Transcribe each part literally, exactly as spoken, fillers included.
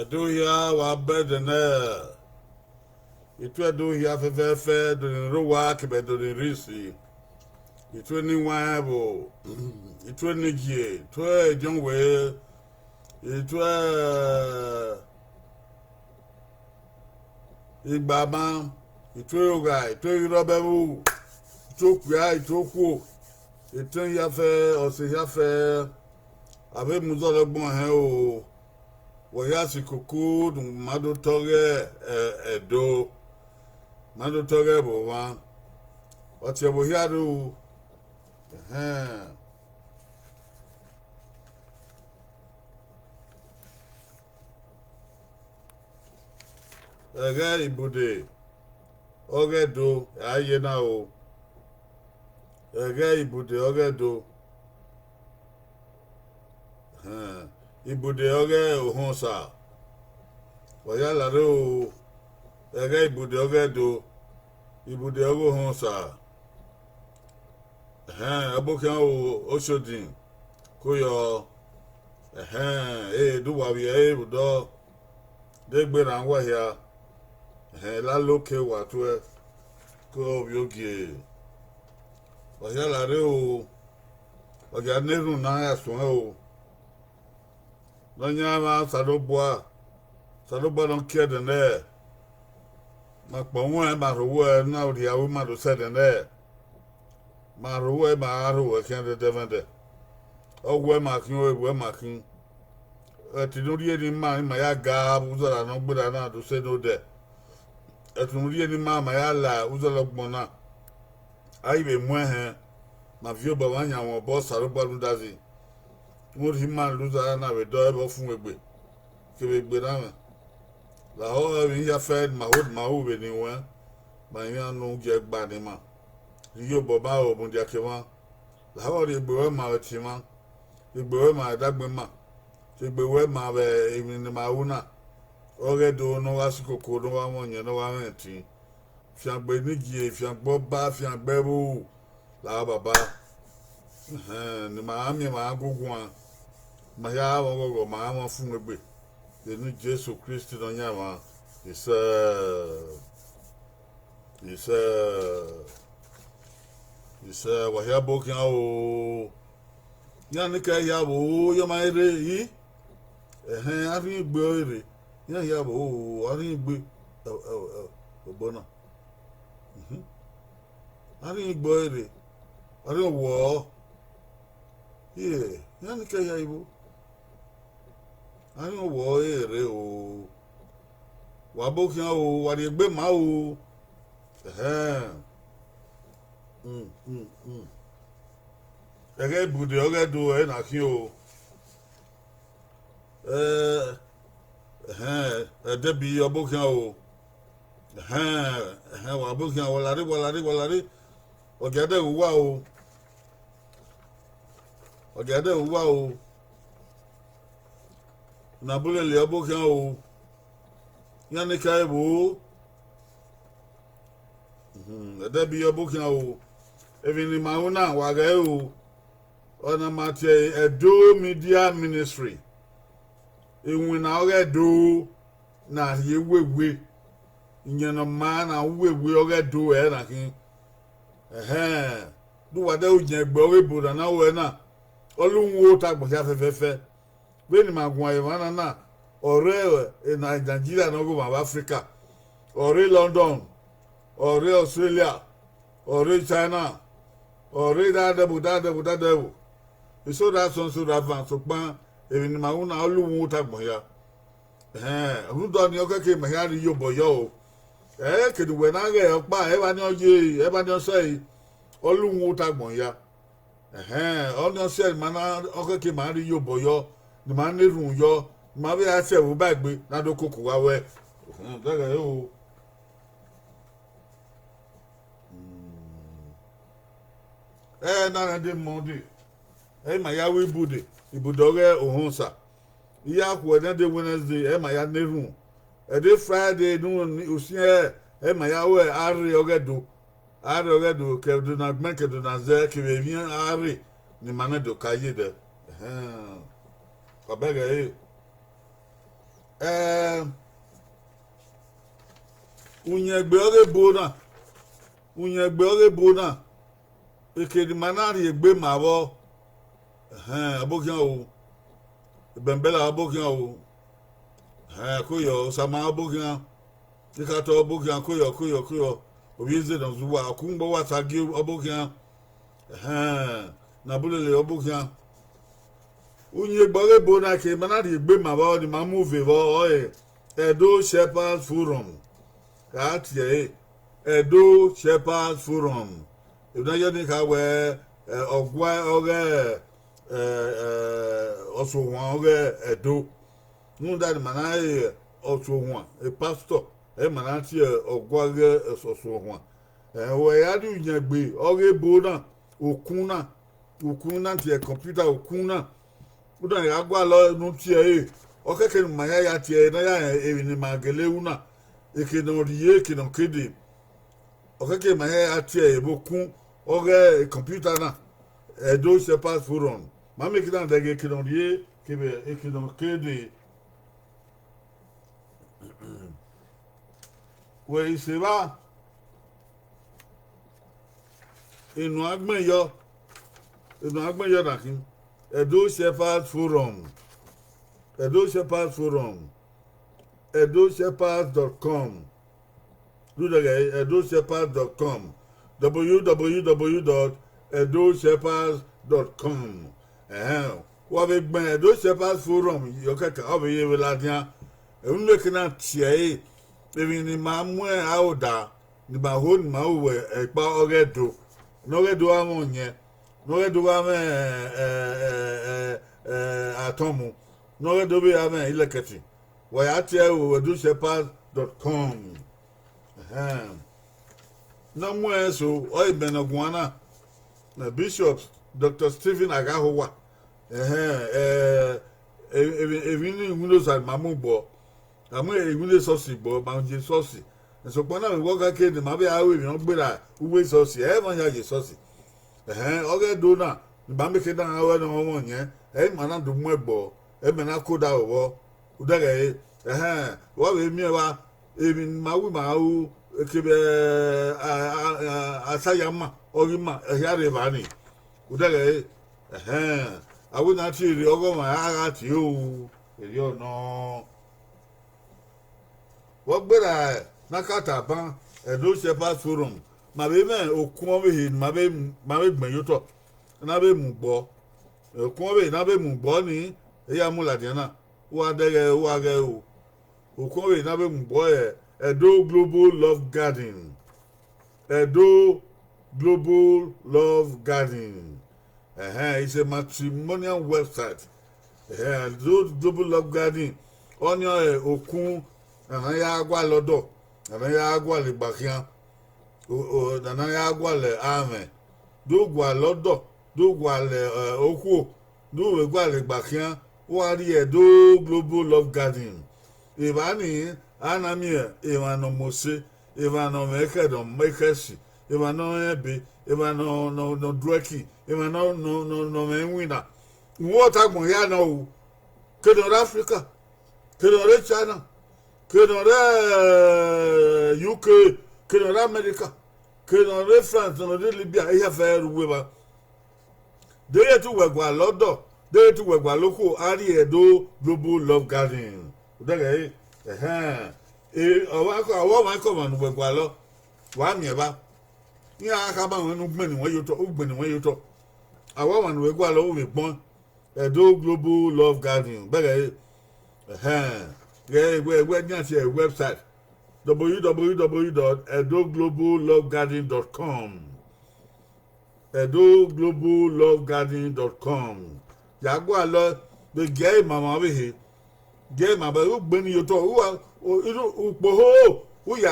Ẹdo hia wa bẹdẹ nẹ, I tuẹ Ẹdo hia fẹfẹfẹ, Ẹdo ni rre owa kevbe Ẹdo ni rre isi, I tuẹ eni iwaẹn ẹvbo, I tuẹ eni igie, I tuẹ ediọnwẹ, I tuẹ igbama, I tuẹ ogha, I tuẹ irọbẹvbu, I tuẹ okpia, I tuẹ okhuo, etẹn hia fẹ, ọse hia fẹ, a vbe mu uzọla ọgbọn hẹn o. Wẹ hia si koko ne ma do tọ ghe Ẹdo, ma do tọ ghe vbe ọmwa, ọ tie ẹvbo hia ru. Ẹhẹn. Ẹghẹ ibude ọghe Ẹdo, a ye na o. Ẹghẹ ibude ọghe Ẹdo, ibude ọghe Ohọnsa, wa ya lare o. Ẹghẹ ibude ọghe Ẹdo, ibude ọghe Ohọnsa. Ẹhẹn, ọbokhian o, Oshodin, ko yọ. Ẹhẹn, e de uwa vbiẹ ẹre vbe odọ, de gberra uwa hia. Ẹhẹn, lalo ke wa tuẹ, ke ovbi ogie, wa hia lare o. Ọ gia na erhunmwu na ya suẹn o. Nọyaẹnmwa Osanobua, Osanobua ne ọ kie ẹdẹ nẹ, ma kpọnmwẹ ma rho wẹ na, rhie aro ima do sẹ ẹdẹ nẹ, ma rho wẹ, ma gha rho wẹ khian ẹdẹdẹmwẹdẹ. Ọ wẹ ma khin, ọ wẹ ma khin. Ẹtin ne u rhie ne ima, ima ya ga vbe uzọla ne ọ gberra na do sẹ ne odẹ. Ẹtin ne u rhie ne ima, ma ya la uzọla ọgbọn na. A i vbe mu ẹn hẹn, ma viọ obọ mwa yan mwẹ obọ, Osanobua rhunmwuda zẹ, vbe urhi ima la uzọla na vbe dọ ẹvbo ọfumwegbe kevbe egbe na mwẹ. Lahọ ẹmwẹ hia fẹ ne ima ho, ne ima ru vbe eni ruẹn, ma iran ne u gie gba ne ima. Rhie obọ ma ro mudia ke mwa. Lahọ rhie egbe ruẹ ma vbe tie mwa, rhie egbe ruẹ ma vbe dagbe ima, rhie egbe ruẹ ma vbe emwi ne ima ru na. Ọghe Ẹdo ne ọ gha si koko, ne ọ gha mwẹ ọyẹn, ne ọ gha mwẹ ẹtin, fiangbe ne igie, fiangbe ọba, fiangbe ẹvbo, lahọ baba. Ẹhẹn, ne ima gha miẹn, ma gha gu guan, ma hia mwẹ ọghọghọ, ma gha mwẹ ọfumwegbe. Vbe eni Jesu Kristi Nọyaẹnmwa, isẹ. Isẹ, isẹ, wa hia bọ khian o. Iran ni ka hia vbo, yọ ma rre yi. Ẹhẹn, a rhie igbe ọre rre. Iran hia vbo, a rhie igbe, ẹ, ẹ, ẹ, obọ na. Mhm. A rhie igbe ọre rre. A rhie owọ. Iran ni ka hia vbo. A rhie owọ ọre rre o. Wa bọ khian o, wa rhie egbe ma o. Ẹhẹn. Mm, mm, mm. Ẹghẹ ibude ọghe Ẹdo ẹre na khin o. Ẹ, ẹhẹn, Ẹdẹbi ọ bọ khian o. Ẹhẹn, ẹhẹn, wa bọ khian, wa lare, wa lare, wa lare. Ọ gia dẹ vbe uwa o. Ọ gia dẹ vbe uwa o. Ne a bu lele ọ bọ khian o. Iran ni ka vbo. Mhm, Ẹdẹbi ọ bọ khian o. Emwi ne ima ru na, wa ghẹ ru. Ọna ma tie Ẹdo Media Ministry. Iwinna ọghe Ẹdo na rhie wewe. Iyẹn ne ọ ma na ru wewe ọghe Ẹdo ẹre na khin. Ẹhẹn, de uwa dẹ ru yẹn egbe ọghe ebo na na ruẹ na, ọ lu uhunmwu ota agbọn hia fẹfẹfẹ. Vbene ima guan emwa na na, ọ rre e Nigeria ne ọ ghe ovbi Africa, ọ rre London, ọ rre Australia, ọ rre China, ọ rre dadẹvbo, dadẹvbo, dadẹvbo. Iso da sọn, iso da van, sokpan emwi ne ima ru na, ọ lu uhunmwu ota agbọn hia. Ẹhẹn, rhunmwuda ọnii, ọ khẹke ma hia rhie iyobọ yọ o. Ẹ, kene uwẹ na ghẹ ọkpa, ẹ vba ne ọ ye, ẹ vba ne ọ sẹe, ọ lu uhunmwu ota agbọn hia. Ẹhẹn, ọnii ọ sẹe, ma na, ọ khẹke ma rhie iyobọ yọ, ne ima na erhunmwu yọ, ne ima vbe ra sẹ ẹvbo ba egbe ne a do koko uwa wẹ. Ẹhẹn, dẹghẹ o. Hmm. Ẹ na rẹn de Monday, ẹ ma ya ru ibude, ibude ọghe Ohonsa. Iran khuẹ nẹ de Wednesday, ẹ ma ya na erhunmwu. Ẹdẹ Friday ne usiẹn, ẹ ma ya ru arre ọghe Ẹdo. Arre ọghe Ẹdo, ke Ẹdo na gbẹn, ke Ẹdo na zẹ, kevbe emwi arre ne ima na do ka ye dẹ. Ẹhẹn. Ọ bẹghe ẹre. Ẹ, uyẹngbe ọghe ebo na, uyẹngbe ọghe ebo na, eke ne ima na rhie egbe ma vbọ, ẹhẹn, ọbokhian o, Bẹnbẹla ọbokhian o, ẹhẹn, koyọ, Osama ọbokhian, Ikhatọ ọbokhian, koyọ, koyọ, koyọ, Ovbi Eze ne ọ zẹ uwa, Ọkungbo Wasagie ọbokhian, ẹhẹn, ne Abulele ọbokhian. Uyẹngbe ọghe ebo na, eke ne ima na rhie egbe ma vbọ, ne ima mu ve vbọ, ọre Edo Shepherds Forum. Gha tie ẹre, Edo Shepherds Forum. Emwi ne a ya ni kha wẹ, ẹ, ọgua ọghe, ẹ, ẹ, ọsuohuan ọghe Edo. Rhunmwuda ne ima na re ọsuohuan, e pastor, ẹ, ima na tie ọgua ọghe ọsuohuan. Ẹ, wẹ ya rhie uyẹngbe ọghe ebo na, okun na, okun na tie computer, okun na, u na ya gualọ ne u tie ẹre, ọ khẹke ne ima ya ya tie ẹre ne a ya rẹn emwi ne ima gele ru na, eke ne ọ rhie, eke ne ọ ke dee. Ọ khẹke ne ima ya ya tie ẹre vbe okun ọghe computer na, Edo Shepherds Forum. Ma miẹn eke na dẹghe eke ne ọ rhie kevbe eke ne ọ ke dee. Wẹ i sẹ evba, enu a gbẹn yọ, enu a gbẹn yọ na khin, Edo Shepherds Forum, Edo Shepherds Forum, edo shepherds dot com. Rhunmwuda ẹre, edo shepherds dot com, w w w dot edo shepherds dot com. Ẹhẹn, wa vbe gbẹn Edo Shepherds Forum yọ kẹkan, ọ vbe ye vbe ladian. Unu eke na tie ẹre, emwi ne ima mu aro da, ne ima ho, ne ima ru vbe ẹkpa ọghe Ẹdo, ne ọ ghẹ do gha mwẹ ọyẹn, ne ọ ghẹ do gha mwẹ, ẹ, ẹ, ẹ, ẹ, atọnmu, ne ọ ghẹ do vbe gha mwẹ ilẹkẹtin, wa ya tie ẹre vbe edo shepherds dot com. Ẹhẹn. Ne ọ mu ẹn so, ọre imẹ ne ọ guan na, Bishop Doctor Stephen Aghahowa. Ẹhẹn, ẹ, emwi, emwi ne iwinna Osa ne ima mu gbọ, a mu iwinna esọsi gbọ, ma je esọsi. Sokpan na vbe wẹ ọ khẹke ne ima vbe a ru emwi ne ọ gberra uwu esọsi, ẹ i mwẹ hia ye esọsi. Ẹhẹn, ọghe Ẹdo na, ne ima mieke na gha ru ẹre ne ọ mwẹ ọyẹn, ẹ i ma na do mu ẹgbọ, ẹ i ma na ke odaro vbọ. Udẹghẹ ẹre, ẹhẹn, wa vbe miẹn evba, emwi ne ima ru ima ru, kevbe, ẹ, a, a, a, asayama, ọ ghi ma, ẹhia rre evba ni. Udẹghẹ ẹre, ẹhẹn, a wẹ ne a tie rre ọghọmwa a gha tie ru, erriọ nọ. Vbe ọ gberra ne a ka ta ban Edo Shepherds Forum, ma vbe mwẹ okun ọvbehe ne ima vbe, ma vbe gbẹn ye otọ, ne a vbe mu gbọ. Okun ọvbehe ne a vbe mu gbọ ni, e ya mu ladian na, uwa dẹghẹ, uwa ghẹ ru. Okun ọvbehe ne a vbe mu gbọ rẹ Edo Global Love Garden. Edo Global Love Garden. Ẹhẹn, it's a matrimonial website. Ẹhẹn, Edo Global Love Garden, ọnii ọre okun ne a na ya gualọ ọdọ, ne a na ya gualọ egba khian, o, o, ne a na ya gualọ amwẹ, do gualọ ọdọ, do gualọ, ẹ, okhuo, do vbe gualọ egba khian, wa rrie Edo Global Love Garden. Evba ni, a na miẹn emwa ne ọ mose, emwa ne ọ mwẹ ekhẹ ne ọ ma ekhẹ si, emwa ne ọ rẹn ebe, emwa ne ọ, ne ọ, ne ọ duẹki, emwa ne ọ, ne ọ, ne ọ, ne ọ mwẹ iwinna. Uwu ọta agbọn hia nọ o, ke ne ọ rre Africa, ke ne ọ rre China, ke ne ọ rre, eh, U K, ke ne ọ rre America, ke ne ọ rre France, ne ọ rre Libya, ehia fẹẹrẹ ru uwu evba. Deghẹ te uwẹ gualọ ọdọ, deghẹ te uwẹ gualọ okhuo, a rrie Edo Global Love Garden. Udẹghẹ ẹre, ẹhẹn, e, ọmwaikọmwa, ọmwaikọmwa ne uwẹ gualọ, wa miẹn evba. Iran a khama ruẹ ne ugbẹn ne uwẹ ye otọ, ugbẹn ne uwẹ ye otọ. Avbe ọmwa ne uwẹ gualọ vbe gbọn, Edo Global Love Garden, bẹghe ẹre, ẹhẹn, ghẹ wẹ, wẹ nian tie website, w w w dot edo global love garden dot com. Edo Global Love Garden dot com. Ya gualọ vbe gie ima mwa ọvbehe. Gie ima vbe ugbẹn ni ye otọ, uwa, o, inu ukpo ho, u ya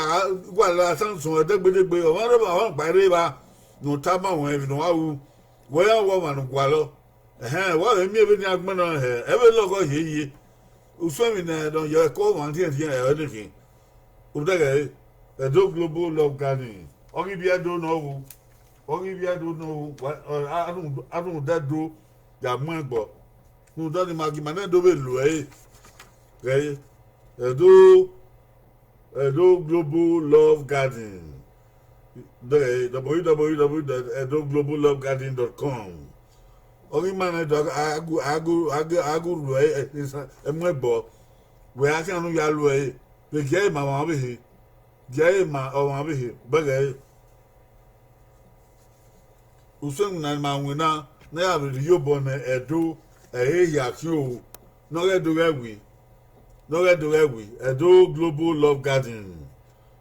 gualọ asan sun ẹdẹgbedegbe, ọmwa rre, ọmwa kpa rre evba, ne u tama ruẹ emwi ne u wa ru, wẹ ya wẹ ọmwa ne u gualọ. Ẹhẹn, wa vbe miẹn vbene a gbẹnnọ hẹ, ẹ vbe lọghọ hiehiere. Usun emwi ne ọ yọ ẹko ọmwa rhiẹnrhiẹn ẹre nọ khin. Udẹghẹ ẹre, Edo Global Love Garden, ọ ghi vbiẹ Ẹdo ne ọ ru, ọ ghi vbiẹ Ẹdo ne ọ ru, wa, ọ, a, a rhunmwuda Ẹdo ya mu ẹn gbọ. Rhunmwuda ọnii ma gie ima nẹ do vbe lo ẹre, ghẹ ẹre. Edo, Edo Global Love Garden, w w w dot edo global love garden dot com. Ọ ghi ma nẹ do agu agu agu agu ruẹ ẹmuẹbọ, wẹ a khian ne u ya lu ẹre, vbe gie ẹre ma ọmwa ọvbehe, gie ẹre ma ọmwa ọvbehe, bẹghe ẹre. Usẹ ne a ma winna ne a ya vbe rhie iyobọ ne Ẹdo, ẹre hia khian o, ne ọ ghẹ do ghẹ wi, ne ọ ghẹ do ghẹ wi, Ẹdo Global Love Garden,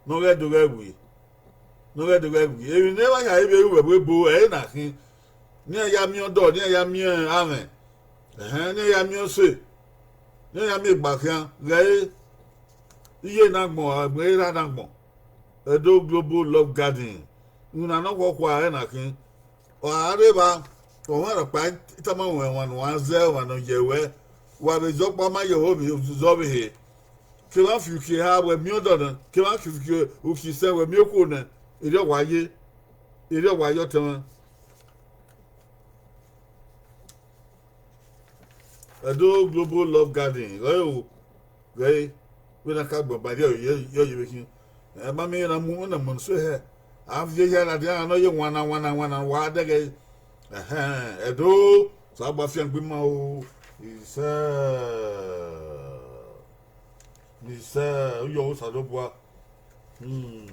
ne ọ ghẹ do ghẹ wi, ne ọ ghẹ do ghẹ wi. Emwi ne ẹ vba hia vbe ru vbe ẹvbo ebo ẹre na khin, ne iran ya miẹn ọdọ, ne iran ya miẹn amwẹ, ẹhẹn, ne iran ya miẹn ọse, ne iran ya miẹn egba khian, ghẹ re iye ne agbọn, agbọn erha ne agbọn. Edo Global Love Garden, iwinna ne ọ khuọkhua ẹre na khin. Ọ gha rre evba, ọmwa rhọkpa tama ruẹ ọmwa ne uwa zẹ, ọmwa ne ọ yẹ ruẹ, wa vbe zẹ ọkpa ma ye ọvbehe zẹ ọvbehe. Kevbe a fi uki eha wẹ miẹn ọdọ nẹ, kevbe a fi uki isẹn wẹ miẹn okhuo nẹ, erriọ wa ye, erriọ wa ye ọtẹn mwẹ. Edo Global Love Garden, ghẹ o, ghẹ, vbene a ka gbẹn ba ye ye ye vbe khin. Ẹ ma miẹn na mu na mu so hẹ. A viẹ hia ladian nọ ye wana wana wana wa dẹghẹ. Ẹhẹn, Ẹdo, sa gba fiangbe ma o. Isẹ. Isẹ, u yọ Osanobua. Hmm.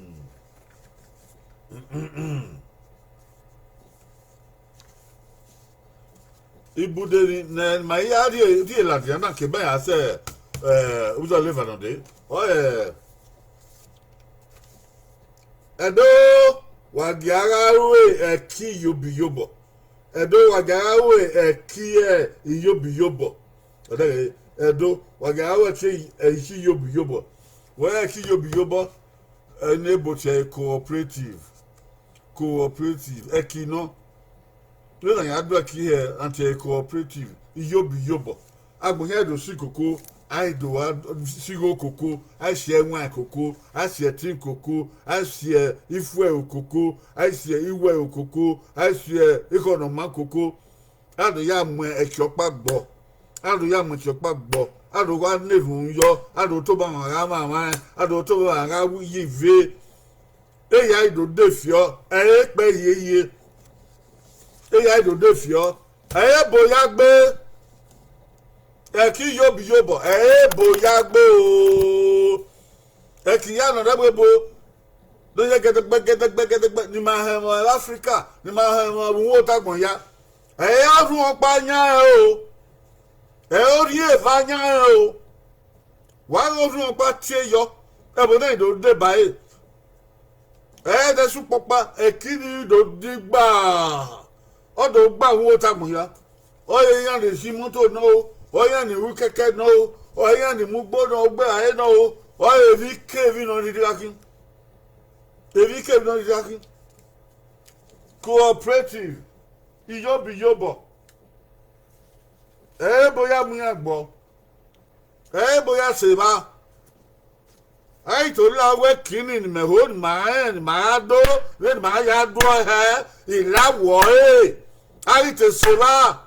Ibude ni ne ma ya rhie rhie ladian na ke ma ya sẹ, eh, Uzọla Lebanon dee. Ọ, eh, Ẹdo, wa gia gha ru ẹki iyobọ iyobọ. Ẹdo, wa gia gha ru ẹki, eh, iyobọ iyobọ. Ọ dẹghe, Ẹdo, wa gia gha ru ẹki, eh, ẹki iyobọ iyobọ. Wẹ ẹki iyobọ iyobọ, eh, ne ebo tie cooperative. Cooperative, ẹki nọ. Vbene a ya do ẹki hẹ, a tie cooperative, iyobọ iyobọ. Agbọn hia do si koko, a i do gha si igho koko, a i si ẹwaẹn koko, a i si ẹtin koko, a i si ifuẹro koko, a i si iwẹro koko, a i si ekhọe ne ọ maa koko. A do ya mu ẹki ọkpa gbọ, a do ya mu ẹki ọkpa gbọ, a do gha na erhunmwu yọ, a do tobọ ọmwa gha mwamwa, a do tobọ ọmwa gha ye ive. Eya i do de fiọ, ẹ i re ekpẹ hiehie. Eya i do de fiọ, ẹ i re ebo ya gbe. Ẹki iyobọ iyobọ, ẹ i re ebo ya gbe o. Ẹki ya nọ rẹvbo ebo, do ye gẹdẹgbẹ gẹdẹgbẹ gẹdẹgbẹ, ne ima hẹ ẹmwẹ Africa, ne ima hẹ ẹmwẹ vbe uwu otagbọn hia. Ẹ i re orhiọn ọkpa yan rẹn o, ẹ i re orhiọn eva yan rẹn o. Wa ghe orhiọn ọkpa tie yọ, ẹvbo ne ẹ i do deba ẹre. Ẹ i dẹ sẹ ukpọkpa, ẹki ni do digba, ọ do gba vbe uwu otagbọn hia. Ọ re iran ni khin imoto nọ o, ọ re iran ni ru kẹkẹ nọ o, ọ re iran ni mu ugbo nọ, ugbo ẹre nọ o, ọ re emwi kemwi nọ ni rhie gha khin. Emwi kemwi nọ ni rhie gha khin. Cooperative, iyobọ iyobọ, ẹ i re ebo ya mu iran gbọ. Ẹ i re ebo ya sẹ evba. A i to la wẹ ẹki ni ne imẹ ho, ne ima rẹn, ne ima ra do, vbene ima ya do hẹ, I la wọ ẹre. A ghi te sẹ evba,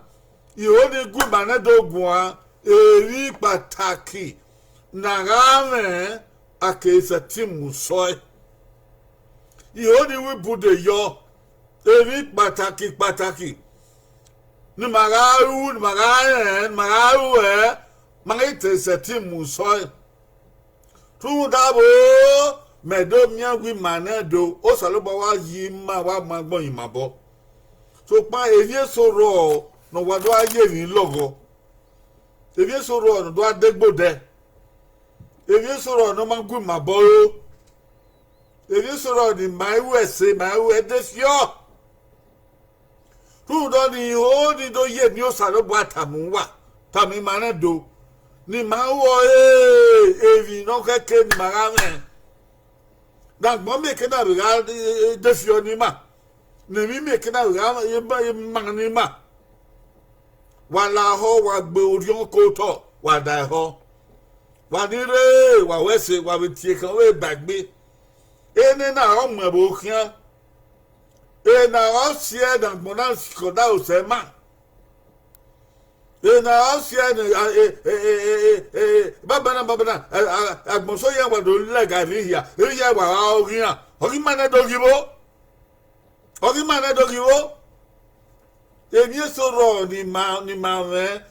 I ho ni gu ima nẹ do guan, emwi kpataki ne a gha mwẹ, a ke sẹtin mu sọe. I ho ni ru ibude yọ, emwi kpataki kpataki ne ima gha ru, ne ima gha rẹn, ne ima gha ru ẹre, ma ghi te sẹtin mu sọe. Rhunmwuda vbo, mẹ do miẹn wẹ ima nẹ do, Osanobua wa yi ima, wa mu agbọn yi ima obọ. Sokpan emwi eso rrọọ ne ọ wa do gha ye emwi lọghọ, emwi eso rrọọ ne ọ do gha degbe odẹ, emwi eso rrọọ ne ọ ma gu ima obọ ro, emwi eso rrọọ ne ima i ru ẹse, ima i ru ẹde fiọ. Rhunmwuda ọnii, I ho ni do ye emwi Osanobua tama uwa, tama ima nẹ do, ne ima ru ọre emwi ne ọ khẹke ne ima gha mwẹ, ne agbọn mieke na vbe gha de fiọ ne ima, ne emwi mieke na vbe gha ma ne ima. Wa lahọ, wa gbe orhiọn ke otọ, wa da ẹhọ. Wa ni rre, wa ru ẹse, wa vbe tie ekhan ọvbehe ba egbe. Enena ọre ọ mu ẹvbo khian. Ena ọre ọ si ẹe ne agbọn na sikẹ ọdaro sẹ ima. Ena ọ siẹ ne, a, e, e, e, e, e, e, babana, babana, a, a, agbọn so ya wa do lẹga vbe hia, e ya wa ra ọghe iran, ọ ghi ma nẹ do ghi vbo, ọ ghi ma nẹ do ghi vbo. Emwi eso rrọọ ne ima, ne ima mwẹ,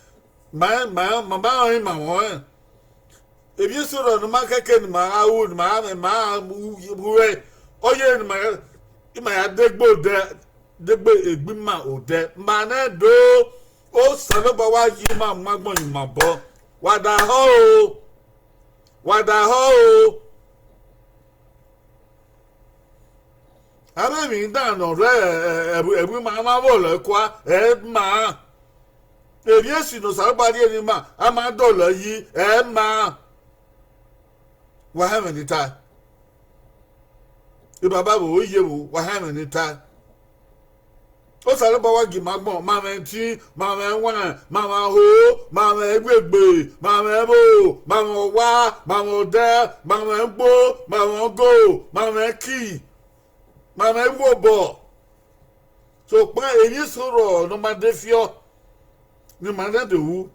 ma, ma, ma, ma rọnrẹn ima mwẹ ọnrẹn. Emwi eso rrọọ ne ima kẹkẹ ne ima gha ru, ne ima gha mwẹ, ima gha ru ẹe, ọ ye ne ima, ima ya degbe odẹ, degbe egbe ima odẹ, ma nẹ do, Osanobua wa yi ima mu agbọn ye ima obọ. Wa da họ o, wa da họ o. Avbe emwi dan ne ọ rre, ẹ, ẹ, ẹvbo ima ma vbọlọ kua, ẹ ma. Emwi esi ne Osanobua rhie ne ima, a ma dọlọ yi, ẹ ma. Wa họn ẹmwẹ ne I tae. Ibaba vbe iye vbo, wa họn ẹmwẹ ne I tae. Osanobua wa gie ima agbọn, ma mwẹ ẹtin, ma mwẹ ẹwaẹn, ma mwẹ aho, ma mwẹ iwegbe, ma mwẹ ẹvbo, ma mwẹ ọwa, ma mwẹ odẹ, ma mwẹ ugbo, ma mwẹ ọgo, ma mwẹ ẹki, ma mwẹ iwobọ. Sokpan emwi eso rrọọ ne ọ ma de fiọ, ne ima nẹ do ru.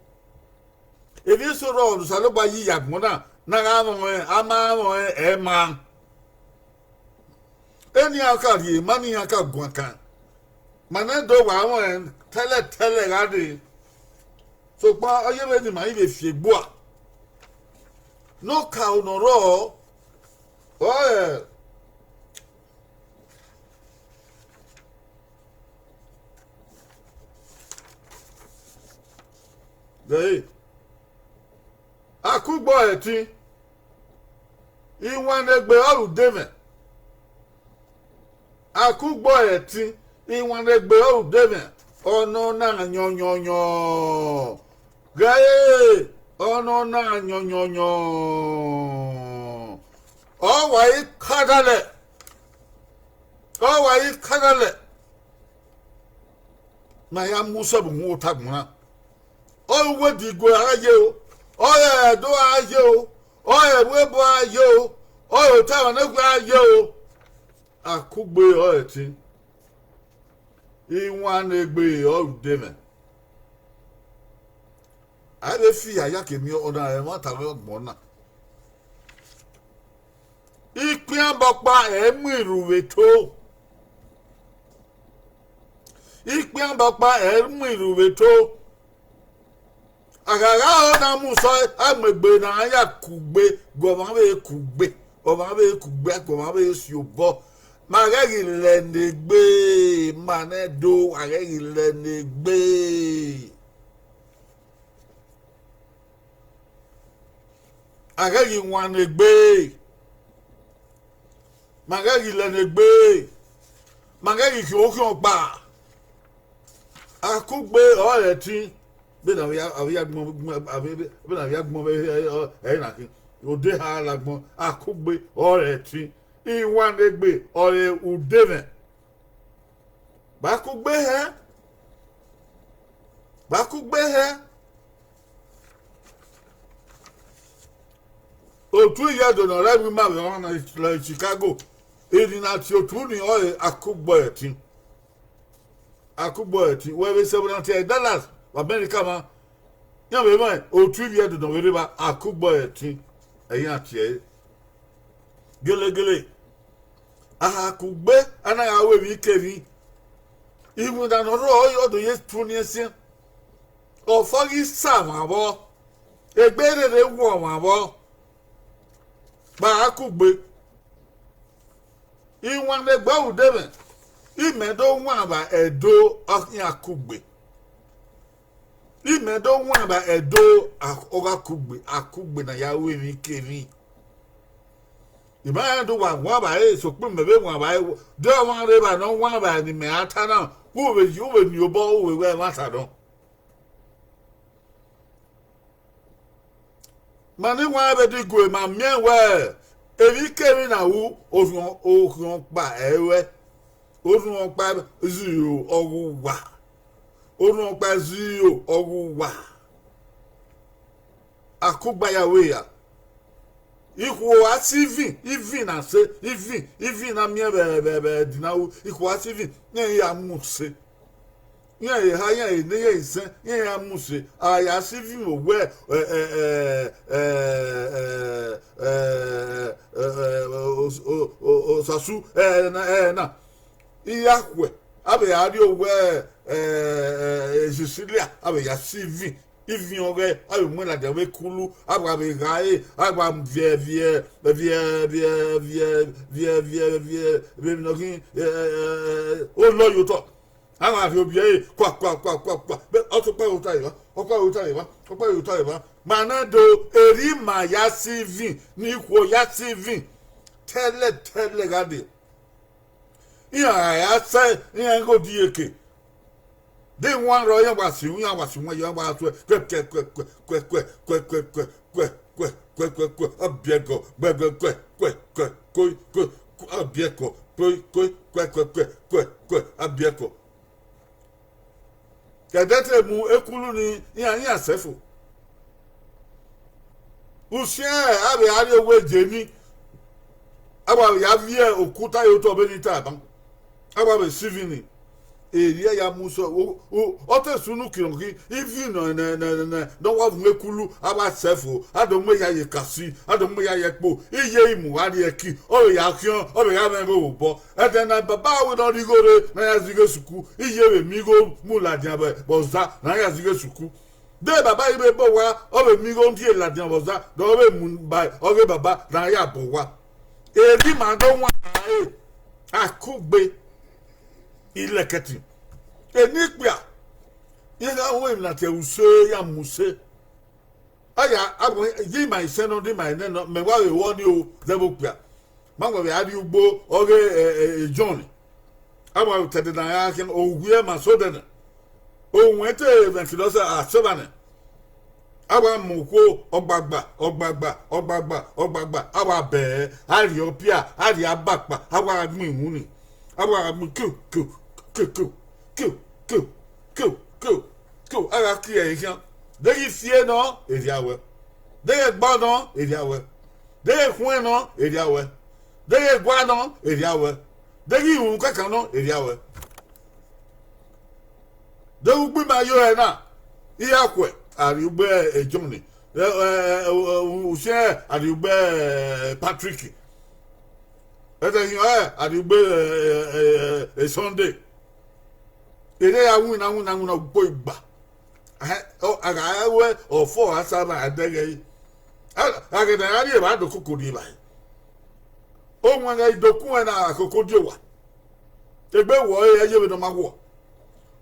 Emwi eso rrọọ ne Osanobua yi ye agbọn na, ne a gha mwẹ ọnrẹn, a ma mwẹ ọnrẹn, ẹ ma. Eni iran ka rhie ma ne iran ka guan kan, ma nẹ do wa mwẹ ọnrẹn tẹlẹtẹlẹ gha dee. Sokpan ọ ye vbene ima i vbe fi egbua ne okaro ne ọ rrọọ, ọre Akugbe ọre ẹtin, iwannegbe ọre udemwẹ. Akugbe ọre ẹtin, iwannegbe ọre udemwẹ, ọ nọ na yọnyọnyọ. Ghẹ re, ọ nọ na yọnyọnyọ. Ọ wa i kadalẹ, ọ wa i kadalẹ. Ma ya mu sẹvbo uhunmwu ota agbọn na. Ọ re uwu Edigue a gha ye o, ọ re Ẹdo a gha ye o, ọ re Ẹvbo-Ebo a gha ye o, ọ re Otaẹmwẹnegbe a gha ye o. Akugbe ọre ẹtin, iwannegbe ọre udemwẹ. A vbe fi hia ya ke miẹn ọna ẹmwata vbe agbọn na. Ikpian bọkpa ẹ i mu irhu vbe to. Ikpian bọkpa ẹ i mu irhu vbe to. A gha gha ho na mu sẹ, a mu egbe ne a ya kugbe, gu ọmwa vbe kugbe, ọmwa vbe kugbe, a gu ọmwa vbe si obọ. Ma ghẹ ghi lẹ ne egbe, ma nẹ do, a ghẹ ghi lẹ ne egbe. A ghẹ ghi wan ne egbe, ma ghẹ ghi lẹ ne egbe, ma ghẹ ghi khian okhian ọkpa. Akugbe ọre ẹtin, vbene a vbe ya, a vbe ya gbọn, a vbe, vbene a vbe ya gbọn vbe ẹre na khin, odeha la gbọn, akugbe ọre ẹtin, iwannegbe ọre udemwẹ. Vbe akugbe hẹ, vbe akugbe hẹ. Otu iyẹdo ne ọ rre ẹvbo ima vbe ọmwa na lẹ Chicago, eni na tie otu ni ọre akugbe ẹtin. Akugbe ẹtin, wẹ vbe seventy Dallas vbe America ma, iran vbe mwẹ otu ivbi ẹdọdọn vbe rre evba, akugbe ẹtin, ẹ i iran tie ẹre. Gelegele, a ha kugbe, a na gha ru emwi kemwi. Iwinna ne ọ rrọọ, ọ do ye tuniẹn siẹn. Ọfọ ghi sa ọmwa vbọ, egbe rherhe wọ ọmwa vbọ, vbe a kugbe. Iwannegbe ọre udemwẹ, imẹ do wan vbe Ẹdo, ọ khian kugbe. Imẹ do wan vbe Ẹdo, a, ọ gha kugbe, a kugbe ne a ya ru emwi kemwi. I ma rẹn do wa wan vbe ẹre, sokpan imẹ vbe wan vbe ẹre, de ọmwa rre evba ne ọ wan vbe ẹre ne imẹ ra ta na, u vbe yi, u vbe miẹn obọ, u vbe wẹ ẹmwata nọ. Ma ni wan vbe Edigue, ma miẹn wẹ emwi kemwi na ru, orhiọn, orhiọn ọkpa ẹ i ruẹ, orhiọn ọkpa zero ọ ghe uwa, orhiọn ọkpa zero ọ ghe uwa. Akugbe ya ru eya. Ikhuo a si ivin, ivin na se, ivin, ivin na miẹn vbe, vbe, vbe ẹdin na ru, ikhuo a si ivin, ne ẹ i ya mu se. Iran eha, iran ene, iran isẹn, iran ya mu se, a ya si vin vbe owẹ, ẹ, ẹ, ẹ, ẹ, ẹ, ẹ, ẹ, ẹ, ẹ, Os-, O-, O-, Osasu, ẹ, ẹ, na, ẹ, na. Iran khuẹ, a vbe ya rrie owẹ, ẹ, ẹ, Cecilia, a vbe ya si vin, ivin ọghẹ, a vbe mu ladian vbe kulu, a gba vbe gha re, a gba viẹ, viẹ, viẹ, viẹ, viẹ, viẹ, viẹ, viẹ, vbe emwi ne ọ ghi, ẹ, ẹ, ẹ, ẹ, olọ ye otọ. A gha rhie obiẹre, kua, kua, kua, kua, kua. Vbe ọ tọ ọkpa ye ota evba, ọkpa ye ota evba, ọkpa ye ota evba. Ma na do, erriọ ima ya si vin, ne ikhuo ya si vin. Tẹlẹ, tẹlẹ gha dee. Iran gha ya sẹ, iran ghe odieke. De wan rrọọ, iran wa si, iran wa si wan, iran wa suẹ, kuẹ, kuẹ, kuẹ, kuẹ, kuẹ, kuẹ, kuẹ, kuẹ, kuẹ, kuẹ, kuẹ, kuẹ, kuẹ, kuẹ, kuẹ, abiẹkọ, gbẹgbẹ, kuẹ, kuẹ, kuẹ, koi, koi, kuẹ, abiẹkọ, koi, koi, kuẹ, kuẹ, kuẹ, kuẹ, kuẹ, abiẹkọ. Ẹdẹ te mu ekulu ni, iran, iran sẹ fo. Usiẹn a vbe a rrie owa eje ni, a wa vbe ya viẹ okuta ye otọ vbene I ta ban, a wa vbe si vin ni. Erriọ ya mu sẹ, u, u, ọ te sunu khian ghi, ivin nọ, nẹ, nẹ, nẹ, nẹ, ne ọ wa vun ekulu, a wa sẹ fo, a do mu eya ye kasi, a do mu eya ye ẹkpo, iye imu gha rrie ẹki, ọ vbe ya khian, ọ vbe ya mwẹ igho vbe obọ. Ẹdẹ ne baba wẹ ne ọ rhie igho rre, ne a ya zẹ igho suku, iye vbe miẹn igho mu ladian vbe, vbe ọza, ne a ya zẹ igho suku. De baba ghi vbe bọ owa, ọ vbe miẹn igho die ladian vbe ọza, de ọ vbe mu ba ọghe baba ne a ya bọ owa. Erriọ ima do wan ẹre, akugbe, ilẹkẹtin. Eni ikpia, iran gha ru emwi na tie use ya mu use. Aya, agbọn ye ima isẹn nọ, de ima enẹ nọ, mẹ wa vbe vbọ ni o, zẹ vbe okpia. Ma wa vbe a rrie ugbo ọghe, ẹ, ẹ, ẹ, John. A wa vbe ta ẹdẹ ne a ya khian, owiẹ ma so dẹ nẹ. Owẹn te vẹnkilọsẹ a sẹ evba nẹ. A wa mu okhuo ọgbagba, ọgbagba, ọgbagba, ọgbagba, a wa bẹẹ, a rhie ọpia, a rhie abakpa, a wa gbẹn iwunni. A wa gbẹn kiu, kiu, kiu, kiu, kiu, kiu, kiu, kiu, kiu, a gha kie ẹre khian. Deghẹ I fie nọ, erriọ wẹ. Deghẹ I gba nọ, erriọ wẹ. Deghẹ I khuẹn nọ, erriọ wẹ. Deghẹ I gua nọ, erriọ wẹ. Deghẹ I ru kakan nọ, erriọ wẹ. Deghẹ ugbẹn ima ye ọre na, I ya khuẹ, a rrie ugbo e John, ẹ, ẹ, ẹ, usiẹn a rrie ugbo e Patrick. Ẹdẹ hin ọre a rrie ugbo e, ẹ, ẹ, ẹ, Sunday. Erriọ ya winna, winna, winna ugbo igba. Ẹhẹn, ọ, a gha ruẹ ọfọ ọre a sa vbe ẹdẹghẹ ẹre. A, a ghẹ ne a rrie evba do koko rrie evbare. Owẹn ghẹ i do kun ẹn na, a koko die owa. Egbe wọ ẹre, ẹ ye vbene ọ ma wọ.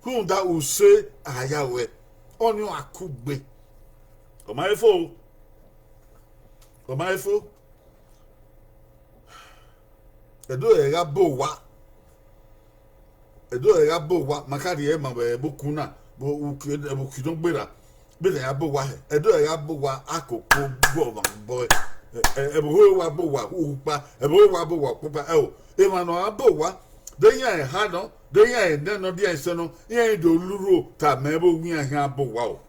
Rhunmwuda use a ya ruẹ, ọnii ọre a kugbe. Ọ ma he fo o. Ọ ma he fo. Ẹdẹ ọre gha bọ owa. Ẹdẹ ọre gha bọ owa, ma ka rhie ma vbe ẹvbo uku na, vbe uki, vbe uki nọ gberra. Vbene a ya bọ owa hẹ, ẹdẹ ọre gha bọ owa, a koko gu ọmwa bọ ẹe. Ẹ, ẹ, ẹvbo ho wa bọ owa ukpa, ẹvbo ho wa bọ owa ukpa, ẹ o, emwa ne ọ ra bọ owa, de iran eha nọ, de iran enẹ nọ, de iran isẹ nọ, iran i do lurho tama ẹvbo uwu iran khian bọ owa o.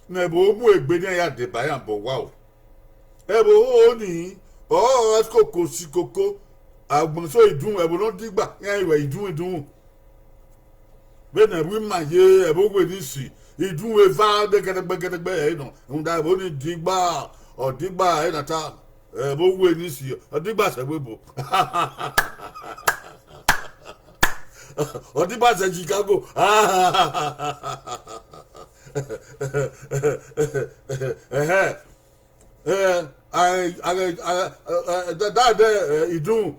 Ne ẹvbo mu egbe ne iran ya deba iran bọ owa o. Ẹvbo ho ni, ọ koko si koko, agbọn so idunmwu, ẹvbo ne ọ digba, iran i ruẹ idunmwu idunmwu. Vbene ẹvbo ima ye ẹvbo owe ni si, idunmwu eva de gẹdẹgbẹ gẹdẹgbẹ ẹre nọ, rhunmwuda ẹvbo ni digba, ọ digba ẹre na ta, ẹvbo owe ni si, ọ digba sẹ ẹvbo ebo. Ọ digba sẹ Chicago. Ẹhẹn. Ẹ, a, a, a, a, a, da, da, da, ẹ, idunmwu,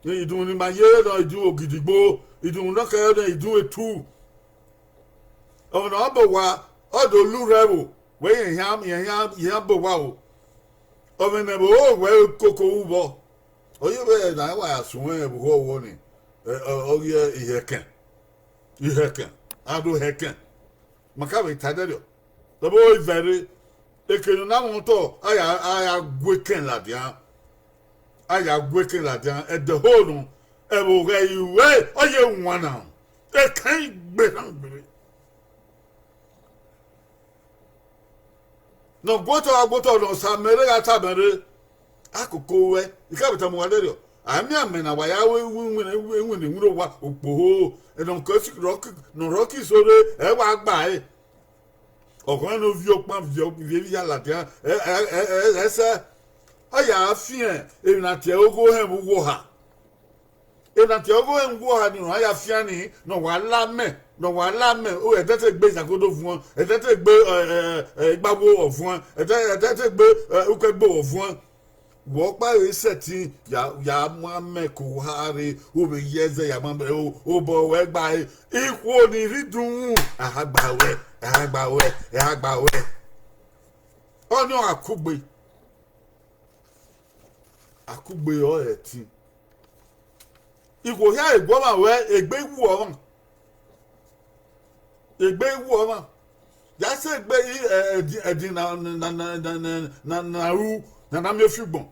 idunmwu ne ima ye nọ, idunmwu ogidigbo, idunmwu ne ọ kẹre nọ, idunmwu etu. Ọmwa ne ọ bọ owa, ọ do lurho ẹvbo, wẹ irẹn hian, irẹn hian, irẹn hian bọ owa o. Ọmwa ne ẹvbo ho wẹ koko ru vbọ. Ọ ye vbe na wa ya suẹn ẹvbo ho ọvbọ ni, ẹ, ọ, ọ ghi ihẹkẹn, ihẹkẹn, a do hẹkẹn. Ma ka vbe ta ẹdẹrriọ. Ẹvbo ho ivẹ rre, eke ne ọ na mwẹ otọ, a ya, a ya gu ekẹn ladian. A ya gu ekẹn ladian, ẹdẹ ho nọ, ẹvbo ghẹ i ruẹ, ọ ye wan na, ekẹn i gbe rhan gbe. Ne ọ guotọ gha guotọ, ne ọ sa mẹ rre gha ta mẹ rre, a koko ruẹ, I ka vbe tama uwa ẹdẹrriọ. Amianmẹ ne a wa ya ru iwinna, iwinna, iwinna owa okpoho, ne ọ rhọkọ iso rre, ẹ wa gba ẹre. Ọghọẹn ne ovbi ọkpan viọ, viọ evbi ya ladian, ẹ, ẹ, ẹ, ẹ, ẹ sẹ, ọ ya fian emwi ne a tie ẹre ogho họn vbe uwu oha. Emwi ne a tie ẹre ogho họn vbe uwu oha ni, ne ọ ya fian ni, ne ọ wa la amẹ, ne ọ wa la amẹ, o, ẹdẹ te gbe izagodo vuọn, ẹdẹ te gbe, ẹ, ẹ, ẹ, igbawo ọ vuọn, ẹdẹ, ẹdẹ te gbe, ẹ, ukẹgbe ọ vuọn. Wẹ ọkpa ẹre sẹtin ya, ya mu amẹ ke oha rre, u vbe ye ẹzẹ ya mu amẹ, o, obọ ruẹ gba ẹre. Ikhuo ni rhie idunmwu, a gha gba ruẹ, a gha gba ruẹ, a gha gba ruẹ. Ọnii ọre akugbe. Akugbe ọre ẹtin. Ikhuo hia i gu ọmwa wẹ egbe wu ọmwa. Egbe wu ọmwa. Ya sẹ egbe i, ẹ, ẹdin, ẹdin na, na, na ru, ne a na miẹn fi ugbọn.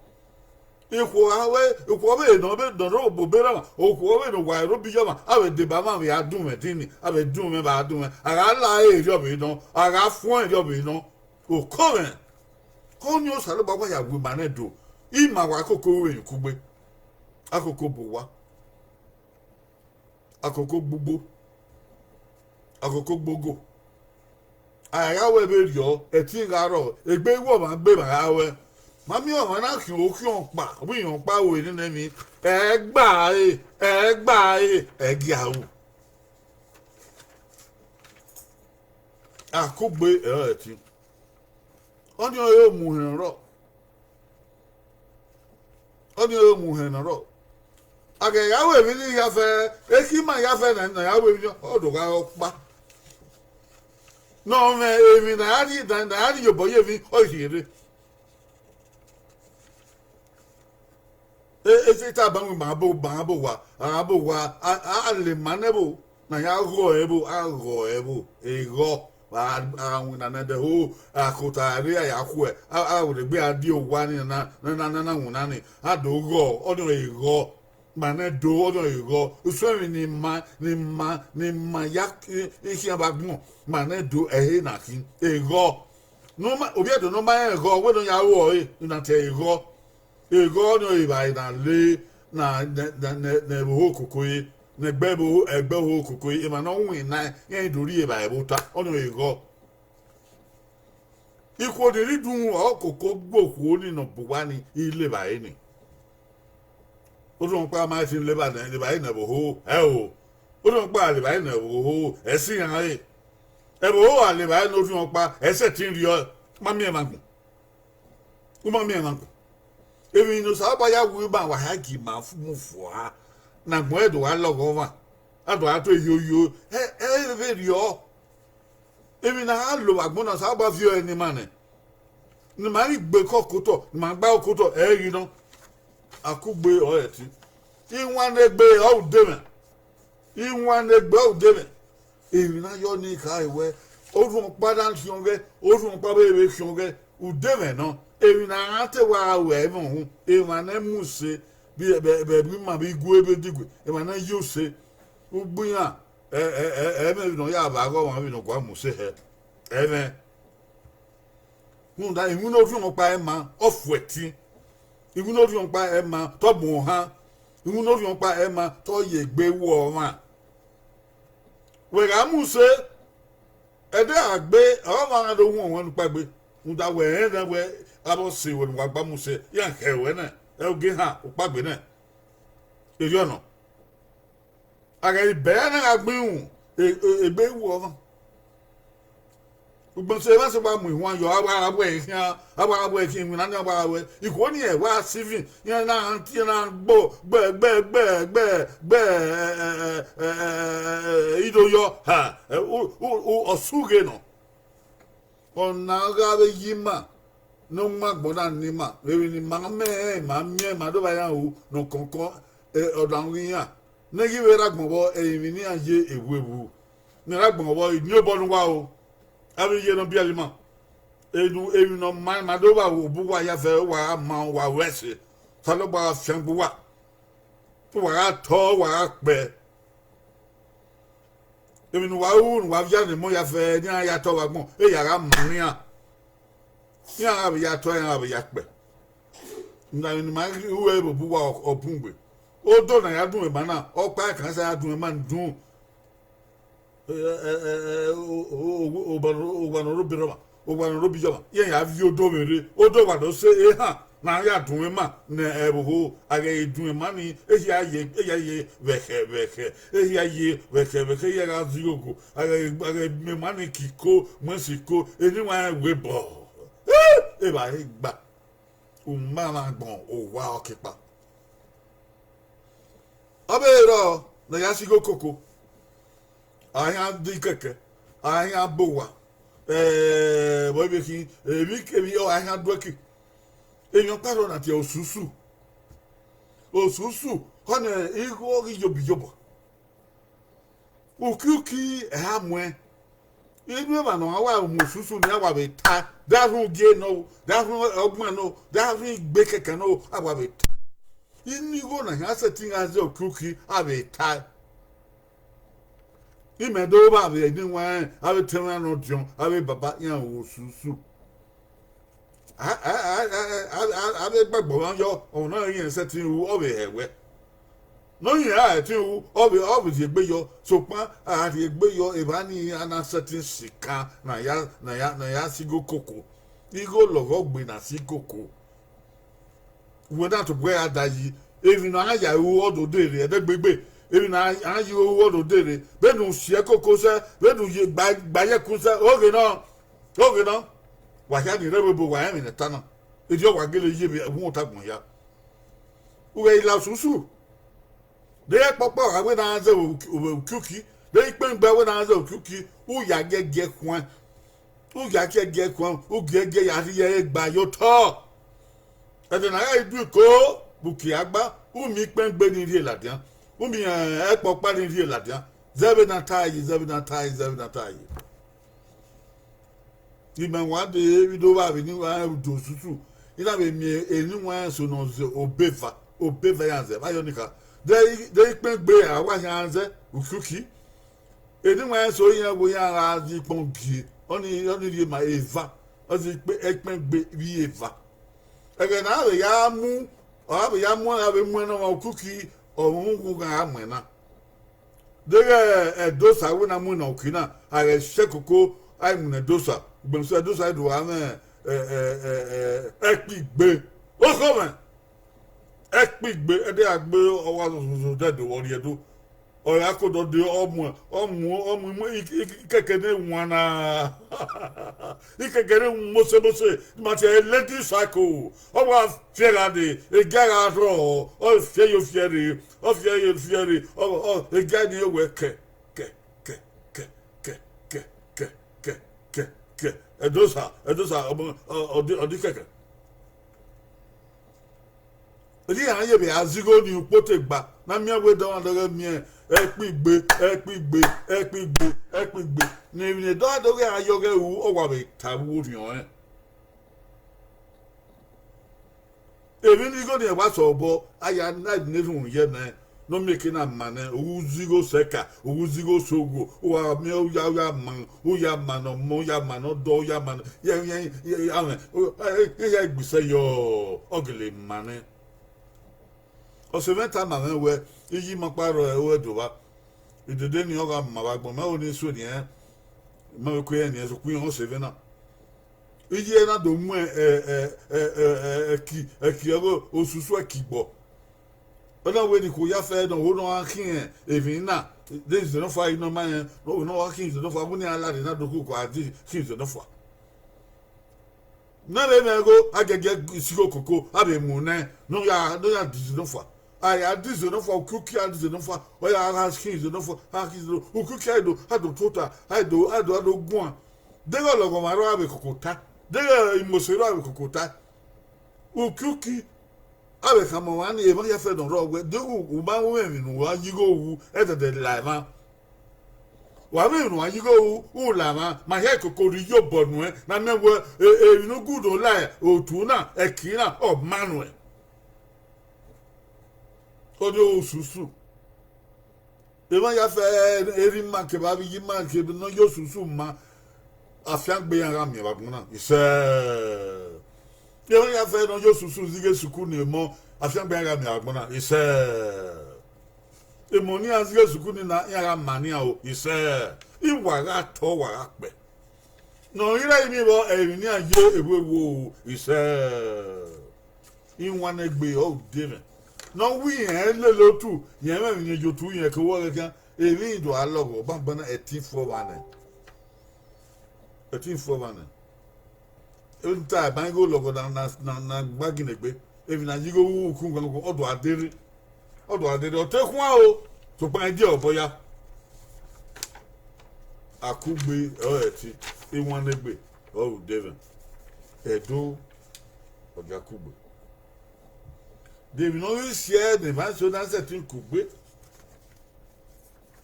Ikhuo a wẹ, ikhuo vbe nọ, vbe nọ, rre obọ be ra, okhuo vbe ne owa ẹre obi yọ ọmwa, a vbe deba ọmwa vbe a dun mwẹ ẹdin ni, a vbe dun mwẹ vbe a dun mwẹ, a gha la ẹre erriọ vbe nọ, a gha fuẹn erriọ vbe nọ. Okọ mwẹ, ọnii Osanobua wa ya gu ima nẹ do, ima wa koko ru emwi kugbe, akoko bu owa, akoko gbe ugbo, akoko gbe ogo. A gha wẹ vberriọ, ẹtin gha rrọọ, egbe wu ọmwa gbe emwa gha ruẹ. Ma miẹn ọmwa na khian okhian ọkpa, vbe iran ọkpa ru nene emwi, ẹ gba ẹre, ẹ gba ẹre, ẹ gia ru. Akugbe ọre ẹtin. Ọnii ọre omuhẹn ne ọ rrọọ. Ọnii ọre omuhẹn ne ọ rrọọ. A ghẹ gha ru emwi ni hia fẹ, ekhian ima hia fẹ ne a ya ru emwi ni, ọ do gha re ọkpa. Ne ọ mwẹ emwi ne a ya rhie, ne a ya rhie ye obọ ye emwi, ọ rhie rre. E, e, eta ba winna ma bo, ma bo owa, a bo owa, a, a, a le ma nẹ ẹvbo, ne a ya ghọ ẹvbo, a ghọ ẹvbo, eghọ, a, a winna nẹ ẹdẹ ho, akhota rre a ya khuẹ, a, a werriegbe a die owa ni na, na, na, na, na winna ni, a do ghọ, ọnii ọre eghọ, ma nẹ do, ọnii ọre eghọ, usun emwi ne ima, ne ima, ne ima ya, i, i khian vbe agbọn, ma nẹ do, ẹhe na khin, eghọ. Ne ọ ma, ovbi Ẹdo ne ọ ma rẹn eghọ, wẹ ne ọ ya ru ọre, ne a tie ẹre eghọ. Eghọ ọnii ọre evbare na le na, ne, ne, ne, ne ẹvbo ho koko re, ne ẹgbẹ ẹvbo ho, ẹgbẹ ho koko re, emwa ne ọ winna iran do rri evbare vbe ota, ọnii ọre eghọ. Ikhuo ni rhie idunmwu ọre koko gbe okhuo ni ne ọ bu owa ni i le evbare ni. Orhiọn ọkpa ma i fi le evbare ne, evbare ne ẹvbo ho, ẹ o. Orhiọn ọkpa le evbare ne ẹvbo ho, ẹ sẹ iran re. Ẹvbo ho gha le evbare ne orhiọn ọkpa, ẹ sẹtin rriọ, ma miẹn emwa agbọn. U ma miẹn emwa agbọn. Emwi ne Osanobua ya wu ima, wa hia gie ima mu fua, ne agbọn ẹre do gha lọghọ ọmwa, a do gha to eyoyo, ẹ, ẹ vberriọ. Emwi ne a gha lo vbe agbọn na, Osanobua viọ ẹre ne ima nẹ. Ne ima ghi gbe ekọ kotọ, ne ima gba aro kotọ, ẹ i ghi nọ. Akugbe ọre ẹtin. Iwannegbe ọre ude mwẹ. Iwannegbe ọre ude mwẹ. Emwi ne a yọ ni kha wẹ, orhiọn ọkpa na khian ọghẹ, orhiọn ọkpa vbe vbe khian ọghẹ, ude mwẹ nọ. Emwi ne a gha te wa ru ẹmwẹ uhunmwu, emwa ne mu use, vbe, vbe, vbe, vbe ima vbe igue vbe digue, emwa ne ye use, ugbo iran, ẹ, ẹ, ẹ, ẹmwẹ vbe ne ọ ya vba ghe ọmwa vbe ne ọ gua mu use hẹ. Ẹmwẹ. Rhunmwuda iwinna orhiọn ọkpa ẹre ma, ọ fu ẹtin. Iwinna orhiọn ọkpa ẹre ma, te ọ bun ohan. Iwinna orhiọn ọkpa ẹre ma, te ọ ye egbe wu ọmwa. Wẹ gha mu use, ẹdẹ a gbe, ọmwa gha do wọn wẹ ne ukpagbe. Rhunmwuda wẹ rẹn nẹ wẹ, avbe ọse wẹ ne uwa gba mu use, iran khẹ ruẹ nẹ, ẹ ogie han ukpagbe nẹ. Erriọ nọ. A ghẹ bẹghe na gha gbẹn iwun, e, e, egbe wu ọmwa. Ugbẹn sẹ vbe a sẹ wa mu ihuan yọ, a wa gha wẹ khian, a wa gha wẹ khian, iwinna ni a wa gha wẹ. Ikhuo ni ẹ wa sivin, iran na tie na gbo, gbe, gbe, gbe, gbe, gbe, ẹ, ẹ, ẹ, ẹ, ẹ, ẹ, ẹ, ido yọ, ha, ẹ, u, u, u, ọ sughe nọ. Ọna gha vbe ye ima ne ọ mu agbọn na ne ima, vbe emwi ne ima mẹ rẹn, ima miẹn, ima do vba iran ru ne ọ kọnkọn, ẹ, ọna ghi iran. Ne ghi vbe rre agbọn vbọ, emwi ne iran ye ewu ewu. Ne rre agbọn vbọ, iniobọ ne uwa ro, avbe iye ne ọ biẹlẹ ima. Enu, emwi ne ọ ma, ima do vba obọ uwa ya fẹ, uwa gha ma, uwa ru ẹse. Osanobua gha fiangbe uwa. Uwa gha tọ, uwa gha kpẹ. Emwi ne uwa ru, ne uwa viọ ne emọ ya fẹ, ne iran ya tọ vbe agbọn, eya gha ma iran. Iran gha vbe ya tọ, iran gha vbe ya kpẹ. Emwi ne ima ru ẹre vbe obọ uwa ọ, ọ bun gbe. Odo na ya dun emwa na, ọkpa ẹkan sa ya dun emwa ni dun. Owa ne ọ rre obọ rhọmwa, owa ne ọ rre obọ iyọmwa, iran ya viọ odo vbe rre, odo wa do sẹ ehan ne a ya dun emwa ne ẹvbo ho, a ghẹ dun emwa ni, ehia ye, ehia ye vbe ẹkhẹ vbe ẹkhẹ, ehia ye vbe ẹkhẹ vbe ẹkhẹ, ehia gha zẹ ighogho, a ghẹ, a ghẹ miẹn emwa ni ke iko, mu ẹse iko, eni wa rẹn wẹ bọ. Evbare gba, u ma mwa agbọn owa ọkekpa. Ọ vbe rrọọ ne a ya si igho koko, a khian dẹ ikẹkẹ, a khian bọ owa, eh, vbe khin, emwi, emwi, a khian du ẹki. Emwi ọkpa rrọọ na tie osusu. Osusu, ọnii igho ghi yobo iyobọ. Ukiuki ẹre a muẹn. Inu emwa ne ọ wa mu osusu ni a wa vbe ta, da rhun ugie nọ, da rhun ọgbọn nọ, da rhun igbe kẹkẹ nọ, a wa vbe ta. Inu igho na khian sẹtin gha zẹ ukiuki, a vbe ta. Imẹ do vba vbe eni wanrẹn, avbe etẹn mwẹ nọ diọn, avbe baba iran ru osusu. A, a, a, a, a, a, avbe gbagbọ mwa yọ, ọmwa na rẹn sẹtin ru, ọ vbe hẹ wẹ. Ne ọ rẹn a ẹtin ru, ọ vbe, ọ vbe rhie egbe yọ, sokpan a rhie egbe yọ, evba ni a na sẹtin sikan ne a ya, ne a ya, ne a ya si igho koko. Igho lọghọ gbe na si koko. Wẹ na tobọ ẹre a da yi, emwi ne a ya ru ọ do de rre, ẹdẹgbegbe, emwi ne a ya ru ọ do de rre, vbene u si ẹkoko sẹ, vbene u ye gba, gba ye ẹkun sẹ, oghe nọ, oghe nọ, wa hia ni rre ẹvbo ebo, wa rẹn emwi ne a ta na, erriọ wa gele ye vbe ẹvbo ota agbọn hia. U ghẹ la osusu, de ẹkpọkpa wa wẹ ne a zẹ vbe uki-, vbe ukiuki, de ikpẹn gbe wẹ ne a zẹ vbe ukiuki, u ya giẹgiẹ khuan. U ya giẹgiẹ khuan, u giẹgiẹ ya rhie ẹre gba ye otọ. Ẹdẹ ne a gha du iko vbe uki agba, u miẹn ikpẹn gbe ni rhie ladian, u miẹn ẹkpọkpa ni rhie ladian. Zẹ vbene a ta yi, zẹ vbene a ta yi, zẹ vbene a ta yi. Imẹ wa dee vbe do vba vbe ne iran do osusu, I na vbe miẹn eni wanrẹn eso ne ọ zẹ obọ eva, obọ eva iran zẹ, vbe ayọn ni kha. De, de ikpẹn gbe a wa khian zẹ ukiuki. Eni wanrẹn eso iran vbe iran gha zẹ ikpẹn gie, ọnii, ọnii rhie ma eva, ọ zẹ ikpẹn, ikpẹn gbe vbe eva. Ẹghẹ ne a vbe ya mu, ọ vbe ya mu, a vbe mu ẹn ne ọmwa ukiuki, ọ vbe uhunmwu gha mu ẹn na. Deghẹ ẹdosa wẹ na mu ẹn ne uki na, a ghẹ si ẹkoko, a i mu ne ẹdosa, ugbẹn sẹ ẹdosa do gha mwẹ, ẹ, ẹ, ẹ, ẹ, ẹkpigbe. Okhọ mwẹ, ẹkpigbe, ẹdẹ a gbe ọwa zozozo dẹdẹ vbe ọ rhie do. Ọ ya ko dọ de, ọ mu, ọ mu, ọ mu i-, i-, ikẹkẹ ne wan na. Ikẹkẹ ne mose mose, ma tie lady psycho. Ọ wa fiẹ gha de, egia gha rrọọ, ọ fiẹ yo fiẹ rre, ọ fiẹ yo fiẹ rre, ọ, ọ, egia ni wẹ kẹ, kẹ, kẹ, kẹ, kẹ, kẹ, kẹ, kẹ, kẹ, kẹ, kẹ. Ẹdosa, ẹdosa, ọmọ, ọ, ọ di, ọ di kẹkẹ. Erriọ iran ye vbe a zẹ igho ni ukpote gba, na miẹn wẹ dọmwadẹ ghẹ miẹn, ẹkpigbe, ẹkpigbe, ẹkpigbe, ẹkpigbe. Ne emwi ne dọmwadẹ ghẹ a yọ ghẹ ru, ọ wa vbe ta vbe uwu orhiọn rẹn. Emwi ni igho ni ẹwa sẹ obọ, a ya na ne erhunmwu ye nẹ, ne ọ miẹn eke na ma nẹ, u zẹ igho sẹ ẹka, u zẹ igho sẹ ogho, u wa miẹn u ya, u ya ma, u ya ma ne ọmọ, u ya ma ne ọdọ, u ya ma ne, ye, ye, ye, amwẹ, u, e, e, e ya gbe isẹ yọ, ọ gele ma nẹ. Ọse mwẹ tama mwẹ wẹ, iye ima ọkpa rrọọ ẹre do vba. Idede ni ọ gha ma vbe agbọn, mẹ ho ne I suẹn niẹn, ma vbe ku ẹre niẹn, sokpan iran ọse mwẹ na. Iye na do mu ẹ, ẹ, ẹ, ẹ, ẹ, ẹ, ẹki, ẹki ẹgho osusu ẹki gbọ. Ọ na wẹ ne ikhuo ya fẹ ne ọ ho ne ọ gha khian emwi na, de ize nọfua i nọ ma rẹn, ne ọ gha khian ize nọfua, vbene iran lare na do koko a di khian ize nọfua. Ne avbe mwẹ igho, a giẹgiẹ si igho koko, a vbe mu nẹ, ne ọ ya, ne ọ ya di ize nọfua. A ya di ize nọfua, ukiuki a di ize nọfua, ọ ya gha khian ize nọfua, a khian ize nọfua, ukiuki a do, a do tota, a do, a do, a do guan. Deghẹ ọlọghọmwa rrọọ a vbe koko ta, deghẹ imose rrọọ a vbe koko ta. Ukiuki, a vbe khama ọmwa ni, emwa ya fẹ ne ọ rrọọ wẹ, deghẹ u ma ru emwi ne uwa ye igho ru, ẹdẹdẹ la emwa. Wa vbe emwi ne uwa ye igho ru, u la emwa, ma hia koko rhie iyobọ nuẹn, ne a miẹn wẹ, e, emwi ne u gu do la otu na, ẹki na, ọ ma nuẹn. Ọ do osusu. Emwa ya fẹ erha ima kevbe avbe iye ima kevbe ne ọ ye osusu ma, afiangbe iran gha miẹn vbe agbọn na. Isẹ. Emwa ya fẹ ne ọ ye osusu zighe sukuru ne emọ, Afiangbe iran gha miẹn agbọn na, isẹ. Emọ ne iran zighi sukuru ni na, iran gha ma ne iran o, isẹ. Iwa gha tọ, wa gha kpẹ. Ne ọ ghi rre emwi vbọ, emwi ne iran ye evbuevbuo, isẹ. Iwannegbe ọre ude mwẹ. Ne ọ wẹ irẹn lele otu, irẹn mwẹ emwi ne ye otu, irẹn ke wọ ghẹ khian, emwi do a lọghọ banbanna, ẹtin fo ọmwa nẹ. Ẹtin fo ọmwa nẹ. Enta ban igho lọghọ na, na, na, na gba ginegbe. Emwi na ye igho ru ukun gba lọghọ, ọ do a dere. Ọ do a dere, ọ te khuan o, sokpan ẹdẹ ọbọ ya. Akugbe ọre ẹtin, Iwannegbe ọre ude mwẹ. Ẹdo, ọ gia kugbe. De emwi ne ọ ghi siẹ ne emwa eso na sẹtin kugbe?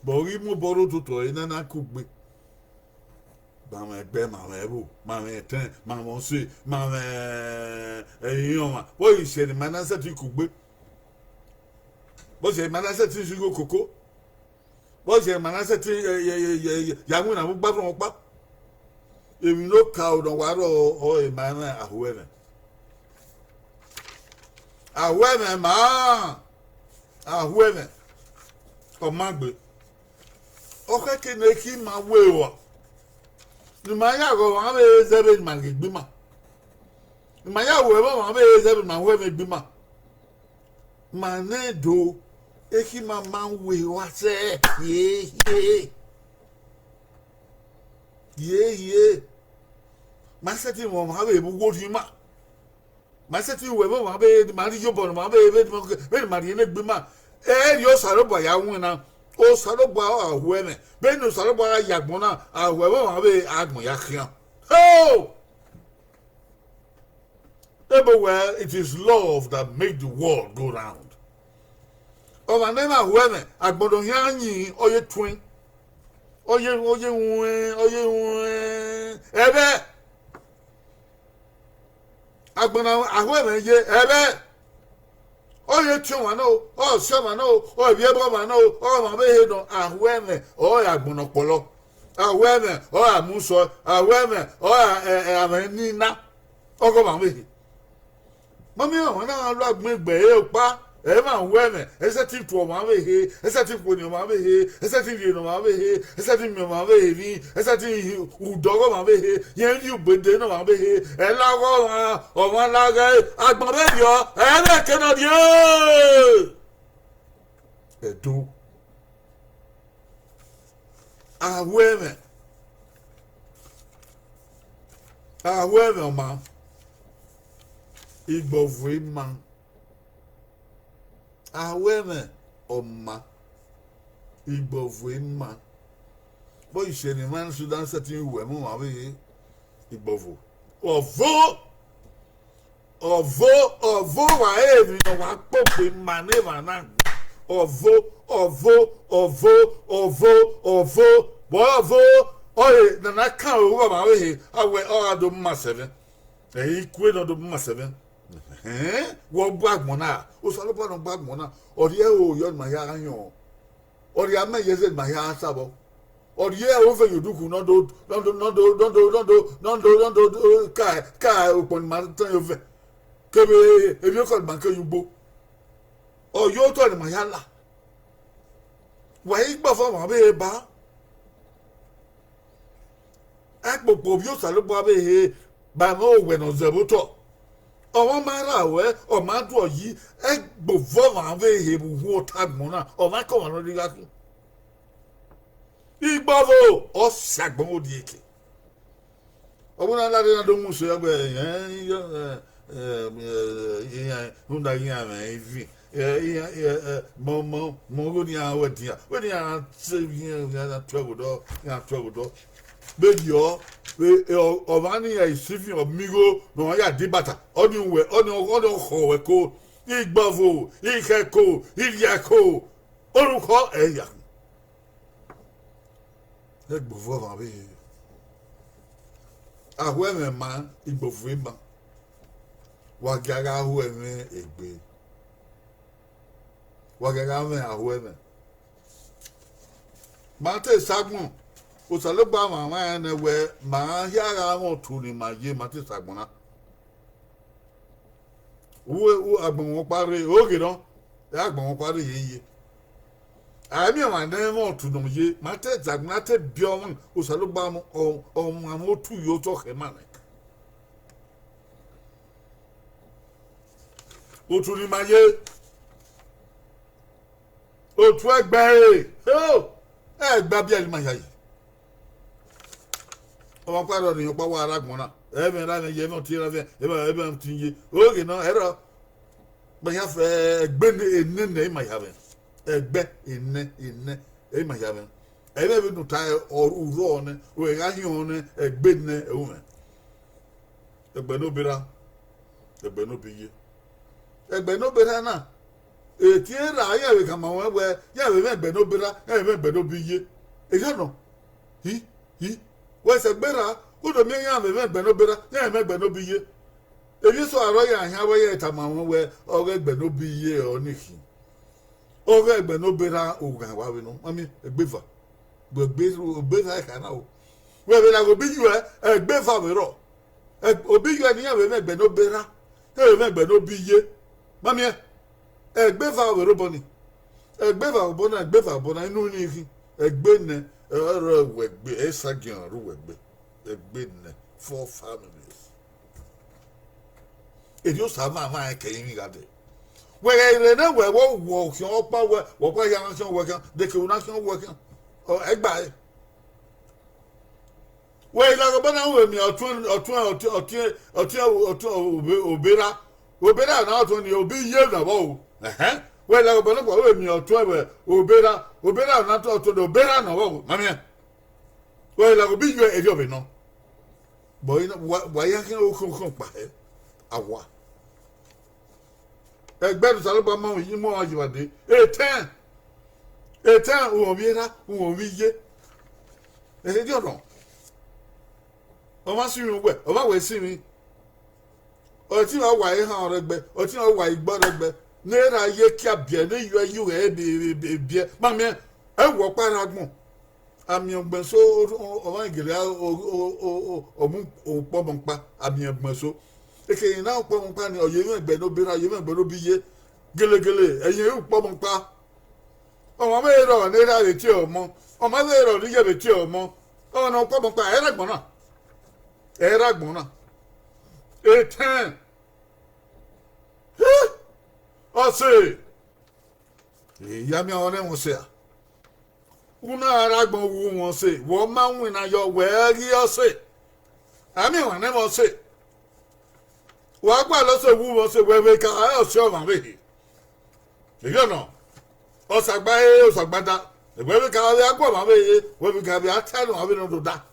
Vbe ọ ghi mu obọ rre ototọ ẹre ne a na kugbe? Ma mwẹ ẹgbẹ, ma mwẹ ẹvbo, ma mwẹ ẹtẹn, ma mwẹ ọse, ma mwẹ ẹrinmwi ọmwa. Vbọ ghi siẹ ne ima na sẹtin kugbe? Vbọ siẹ ne ima na sẹtin zighi okoko? Vbọ siẹ ne ima na sẹtin ya winna vbe ugbavrọnmwẹ ọkpa? Emwi ne okaro ne ọ wa rrọọ ọre ima mwẹ ahuẹmwẹ. Ahuẹmwẹ ma, ahuẹmwẹ ọ ma gbe. Ọ khẹke ne ekhi ima wẹ rua, ne ima ya ghe ọmwa vbe zẹ vbene ima ghe egbe ima, ne ima ya wẹ vbe ọmwa vbe zẹ vbene ima hu ẹmwẹ egbe ima. Ma nẹ do, ekhi ima ma wẹ rua sẹ, hie hie, hie hie. Ma sẹtin mwẹ ọmwa vbe vbe uwu orhiọn ima. Ma sẹtin wẹ vbe ọmwa vbe ne ima rhie iyobọ ne ọmwa vbe vbene ima rhie ne egbe ima. Ẹ i rhie Osanobua ya winna. Osanobua ọre ahuẹmwẹ. Vbene Osanobua gha ye agbọn na, ahuẹmwẹ ọmwa vbe agbọn ya khian. Ho! Ebo wẹ, it is love that make the world go round. Ọmwa ne ẹmwẹ ahuẹmwẹ, agbọn ne ọ khian yin, ọ ye tuẹn, ọ ye, ọ ye ruẹn, ọ ye ruẹn, ẹvbẹ. Agbọn ne ahuẹmwẹ ye, ẹvbẹ. Ọ ye tie ọmwa na o, ọ si ọmwa na o, ọ vbiẹ ẹbọ ọmwa na o, ọmwa vbe he nọ, ahuẹmwẹ ọre agbọn ne ọ kpọlọ, ahuẹmwẹ ọre a mu sẹ, ahuẹmwẹ ọre amwẹ ni na, ọghe ọmwa vbe he. Ma miẹn ọmwa na gha lo agbọn egbe ẹre ọkpa, ẹ i mwẹ ahuẹmwẹ, ẹ i sẹtin tuẹ ọmwa vbe he, ẹ i sẹtin khueni ọmwa vbe he, ẹ i sẹtin rhie ne ọmwa vbe he, ẹ i sẹtin miẹn ọmwa vbe he emwi, ẹ i sẹtin udọghe ọmwa vbe he, rẹn rhie ugbede ne ọmwa vbe he, ẹ i la ọghe ọmwa, ọmwa la ọghe agbọn vberriọ, ẹ i mwẹ eke ne ọ rhie. Ẹdo. Ahuẹmwẹ, ahuẹmwẹ ọma, igbọvo ima. Ahuẹmwẹ ọma, igbọvo ima. Vbọ ghi siẹ ne emwa Sudan sẹtin ru ẹmwẹ ọmwa vbe igbọvo? Ọvo, ọvo, ọvo wa re emwi ne ọ wa kpokpo ima ne emwa na. Ọvo, ọvo, ọvo, ọvo, ọvo, vbe ọvo, ọre ne a na kan oro ọmwa vbe ehe, a wẹ ọ gha do mu ima sẹ mwẹ. Ẹ i kue ne ọ do mu ima sẹ mwẹ. Wẹ ọ gba agbọn na, Osanobua ne ọ gba agbọn na, ọ rhie ẹro yọ ne ima hia gha yọn, ọ rhie amẹ ye ẹzẹ ne ima hia gha sa vbọ, ọ rhie ẹro vẹ ye odukhunmwu ne ọ do, ne ọ do, ne ọ do, ne ọ do, ne ọ do, ne ọ do, ne ọ do, ka, ka ukpọn ne ima tọn ye ovẹn, kevbe emwiokọ ne ima ke ye ugbo, ọ ye otọ ne ima hia la. Wa i gbe ọvọ ọmwa vbe ehe ba. Ẹkpokpo ovbi Osanobua vbe ehe ba mwẹ owẹ ne ọ zẹ vbe otọ. Ọmwa ma ra ruẹ, ọ ma do yi, ẹgbovọ ọmwa vbe ehe vbe uwu otọ agbọn na, ọmwa ke ọmwa ne ọ rhie gha khin. Igbọvo, ọ si agbọn vbe odieke. Ọ wẹ na lare na do mu sẹ ọgbẹ, iran, iran, iran, rhunmwuda iran mwẹ ivin, iran, iran, mọ, mọ, mọ, ghe ne iran ru ẹdian, wẹ ne iran te iran, iran na tuẹ vbe odọ, iran tuẹ vbe odọ. Vberriọ, vbe, ọ, ọmwa ne iran isivin ọ miẹn igho ne ọ ya di bata, ọnii wẹ, ọnii, ọnii ọ khọ ruẹ ko, igbọvo, ikhẹko, irhiẹko, orukhọ ẹ i ya khin. Ẹgbovọ ọmwa vbe ehe, ahuẹmwẹ ma, igbọvo ima, wa gia gha hu ẹmwẹ egbe, wa gia gha mwẹ ahuẹmwẹ. Ma te sa agbọn, Osanobua mwamwa rẹn nẹ wẹ ma hia gha mwẹ otu ne ima ye, ma te sa agbọn na. Uwu agbọn ọkpa rre, oghe nọ, ẹ agbọn ọkpa rre ye ye. A miẹn ọmwa ne ẹ mwẹ ọtu ne ọ ye, ma te zagbe, ma te biẹ ọmwa, Osanobua mu, ọ, ọ ma mu otu ye otọ khẹ ma nẹ. Otu ne ima ye, otu ẹgbẹe, o, ẹgbẹe abiẹlẹ ima ya ye. Ọmwa ọkpa rrọọ ne ọkpa wa rre agbọn na, ẹmwẹ ra mwẹ ye, ẹmwẹ ọtiẹn ra mwẹ, ẹmwẹ, ẹmwẹ ọtiẹn ye, oghe nọ, ẹrọ. Ma ya fẹ ẹgbẹe enẹ, enẹ ima ya mwẹ, ẹgbẹe enẹ, enẹ ima ya mwẹ. Ẹmwẹ vbene u ta ẹre, ọ, u rrọọ nẹ, wẹ gha hiọn nẹ, ẹgbẹe enẹ ẹre u mwẹ. Ẹgbẹe ne obera, ẹgbẹe ne obiye. Ẹgbẹe ne obera na, etiẹn ra iran vbe khama ruẹn wẹẹ, iran vbe mwẹ ẹgbẹe ne obera, iran vbe mwẹ ẹgbẹe ne obiye. Erriọ nọ, hi, hi, wẹ sẹ ẹgbẹe ra, u do miẹn iran vbe mwẹ ẹgbẹe ne obera, iran vbe mwẹ ẹgbẹe ne obiye. Emwi eso aro ya hian wẹ ya tama ruẹn wẹẹ, ọghe ẹgbẹe ne obiye ọnii khin. Ọghe ẹgbẹe ne obera ughan wa vbe nọ, ma miẹn ẹgbeva. Wẹ gbe, obera ẹkha na o. Wẹ vbe laghe obi yuẹ, ẹgbeva vbe rrọọ. Ẹ, obi yuẹ ne iran vbe mwẹ ẹgbẹe ne obera, iran vbe mwẹ ẹgbẹe ne obiye. Ma miẹn, ẹgbeva vbe rre obọ nii. Ẹgbeva vbe obọ na, ẹgbeva vbe obọ na, inu ni khin. Ẹgbẹe nẹ, ẹ, ọ rre uwẹ gbe, ẹ sa gian rre uwẹ gbe. Ẹgbẹe nẹ, four families. Erriọ Osa mwamwa rẹn ke ẹrinmwi gha dẹ. Wẹ ghẹ rre nẹ, wẹ vbe wọ khian ọkpa, wẹ, wẹ ọkpa hia na khian wẹ khian, de ke u na khian wẹ khian. Ọ, ẹgba ẹre. Wẹ i laghe obọ na, wẹ miẹn ọtuẹn, ọtuẹn, ọtuẹn, ọtuẹn, ọtuẹn, ọtuẹn, obe, obera. Obera na ọtuẹn ni, obiye na vbọ o. Ẹhẹn. Wẹ i laghe obọ na, wẹ miẹn ọtuẹn vbe obera. Obera na ọtuẹn ni, obera na vbọ o. Ma miẹn. Wẹ i laghe obi yuẹ erriọ vbe nọ. But wa, wa ya khian okhian okhian kpa hẹ. Awa. Ẹgbẹe ne Osanobua ma mwẹ yi mu ọmwa yi vba dee. Etẹn. Etẹn, uhunmwu vbe erha, uhunmwu vbe iye. Erriọ nọ. Ọ ma sinmwi uwẹ, ọ ma wẹ sinmwi. Ọtẹn wa wa ehan rẹgbẹ, ọtẹn wa wa igbọ rẹgbẹ. Ne erha ye kia biẹ, ne yuẹ yi ughẹ biẹ, biẹ, biẹ. Ma miẹn, ẹ wẹ ọkpa rre agbọn. A miẹn ugbẹn eso, ọ, ọ, ọmwa gele a, ọ, ọ, ọ, ọ, ọ mu ukpọmọ ọkpa, a miẹn ugbẹn eso. Eke ne a ukpọmọ ọkpa ni, ọ ye mwẹ ẹgbẹe ne obera, ọ ye mwẹ ẹgbẹe ne obiye. Gelegele, ẹ ye ukpọmọ ọkpa. Ọmwa vbe rrọọ ne erha vbe tie ọmọ, ọmwa vbe rrọọ ne iye vbe tie ọmọ. Ọmwa ne ukpọmọ ọkpa, ẹ i rre agbọn na. Ẹ i rre agbọn na. Etẹn. Hẹ! Ọse! Ẹ ya miẹn ọnrẹn mwẹ ọse a. U na rre agbọn wu mwẹ ọse, wẹ ọ ma winna yọ, wẹ ghi ọse. A miẹn emwa ne ẹ mwẹ ọse. Wa gualọ ọse wu mwẹ ọse, wẹ vbe ka ọse ọmwa vbe he. Erriọ nọ, Osa gba re, Osa gba da. Wẹ vbe ka vbe a gu ọmwa vbe re, wẹ vbe ka vbe a ta ne ọmwa vbe ne ọ do da.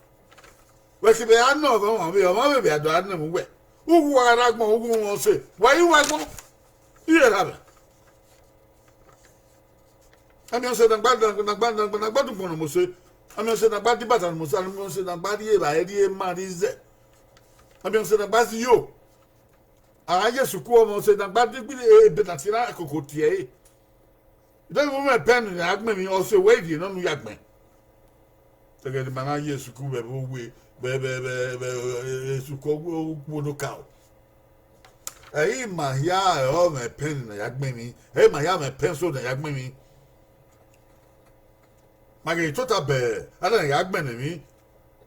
Wẹ ke vbe a nọ ọmwa vbe, ọmwa vbe vbe a do a nọ uwẹ. U wa rre agbọn, u wu mwẹ ọse, wa i wa agbọn. Iye erha mwẹ. A miẹn ọse ne a gba, ne a gba, ne a gba, ne a gba dun gbọnnọ mose. A miẹn ọse ne a gba dibata ne mose, a miẹn ọse ne a gba rhie evbare, rhie ema, rhie izẹ. A miẹn ọse ne a gba zẹ iyo. A gha ye sukuu, ọmwa ọse ne a gba digbi ebe ne a tie na koko tie ẹre. Deghẹ u mwẹ pẹn ne a gbẹn emwi, ọse wẹ rhie nọ ne u ya gbẹn. Ẹghẹ ne ima na ye sukuu vbe ẹvbo uwe, vbe, vbe, vbe, vbe, e, e, sukuu ukpo ne okaro. Ẹ i ma hia ọre ọ mwẹ pẹn ne a ya gbẹn emwi, ẹ i ma hia mwẹ pẹnso ne a ya gbẹn emwi. Ma ghe tota bẹ, a na ya gbẹn ne emwi.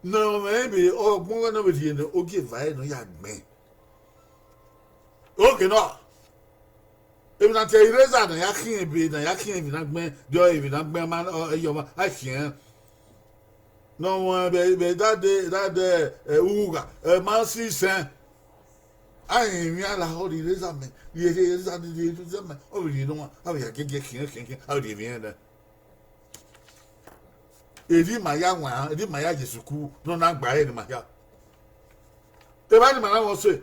Ne ọ mwẹ vbe ọgbọn gha ne ọ vbe rhie ne ogieva ẹre ne ọ ya gbẹn. Oke nọ, emwi na tie eraser ne a ya khian ebe, ne a ya khian emwi na gbẹn, de ọ emwi na gbẹn ma, ọ, ẹyọ ma, a khian. Ne ọ mwẹ vbe, vbe dade, dade, ẹ, ugha, ẹ, ma si sẹn. A rẹn emwi a la, ọ rhie eraser mẹ, rhie eraser, rhie eraser mẹ, ọ vbe rhie ne ọmwa, a vbe ya giẹgiẹ khian, khian, khian, a vbe rhie emwi ẹnrẹn nẹ. Erha ima ya wan, erha ima ya ye sukuu, ne ọ na gba ẹre ne ima hia. Evba ne ima na mwẹ ọse,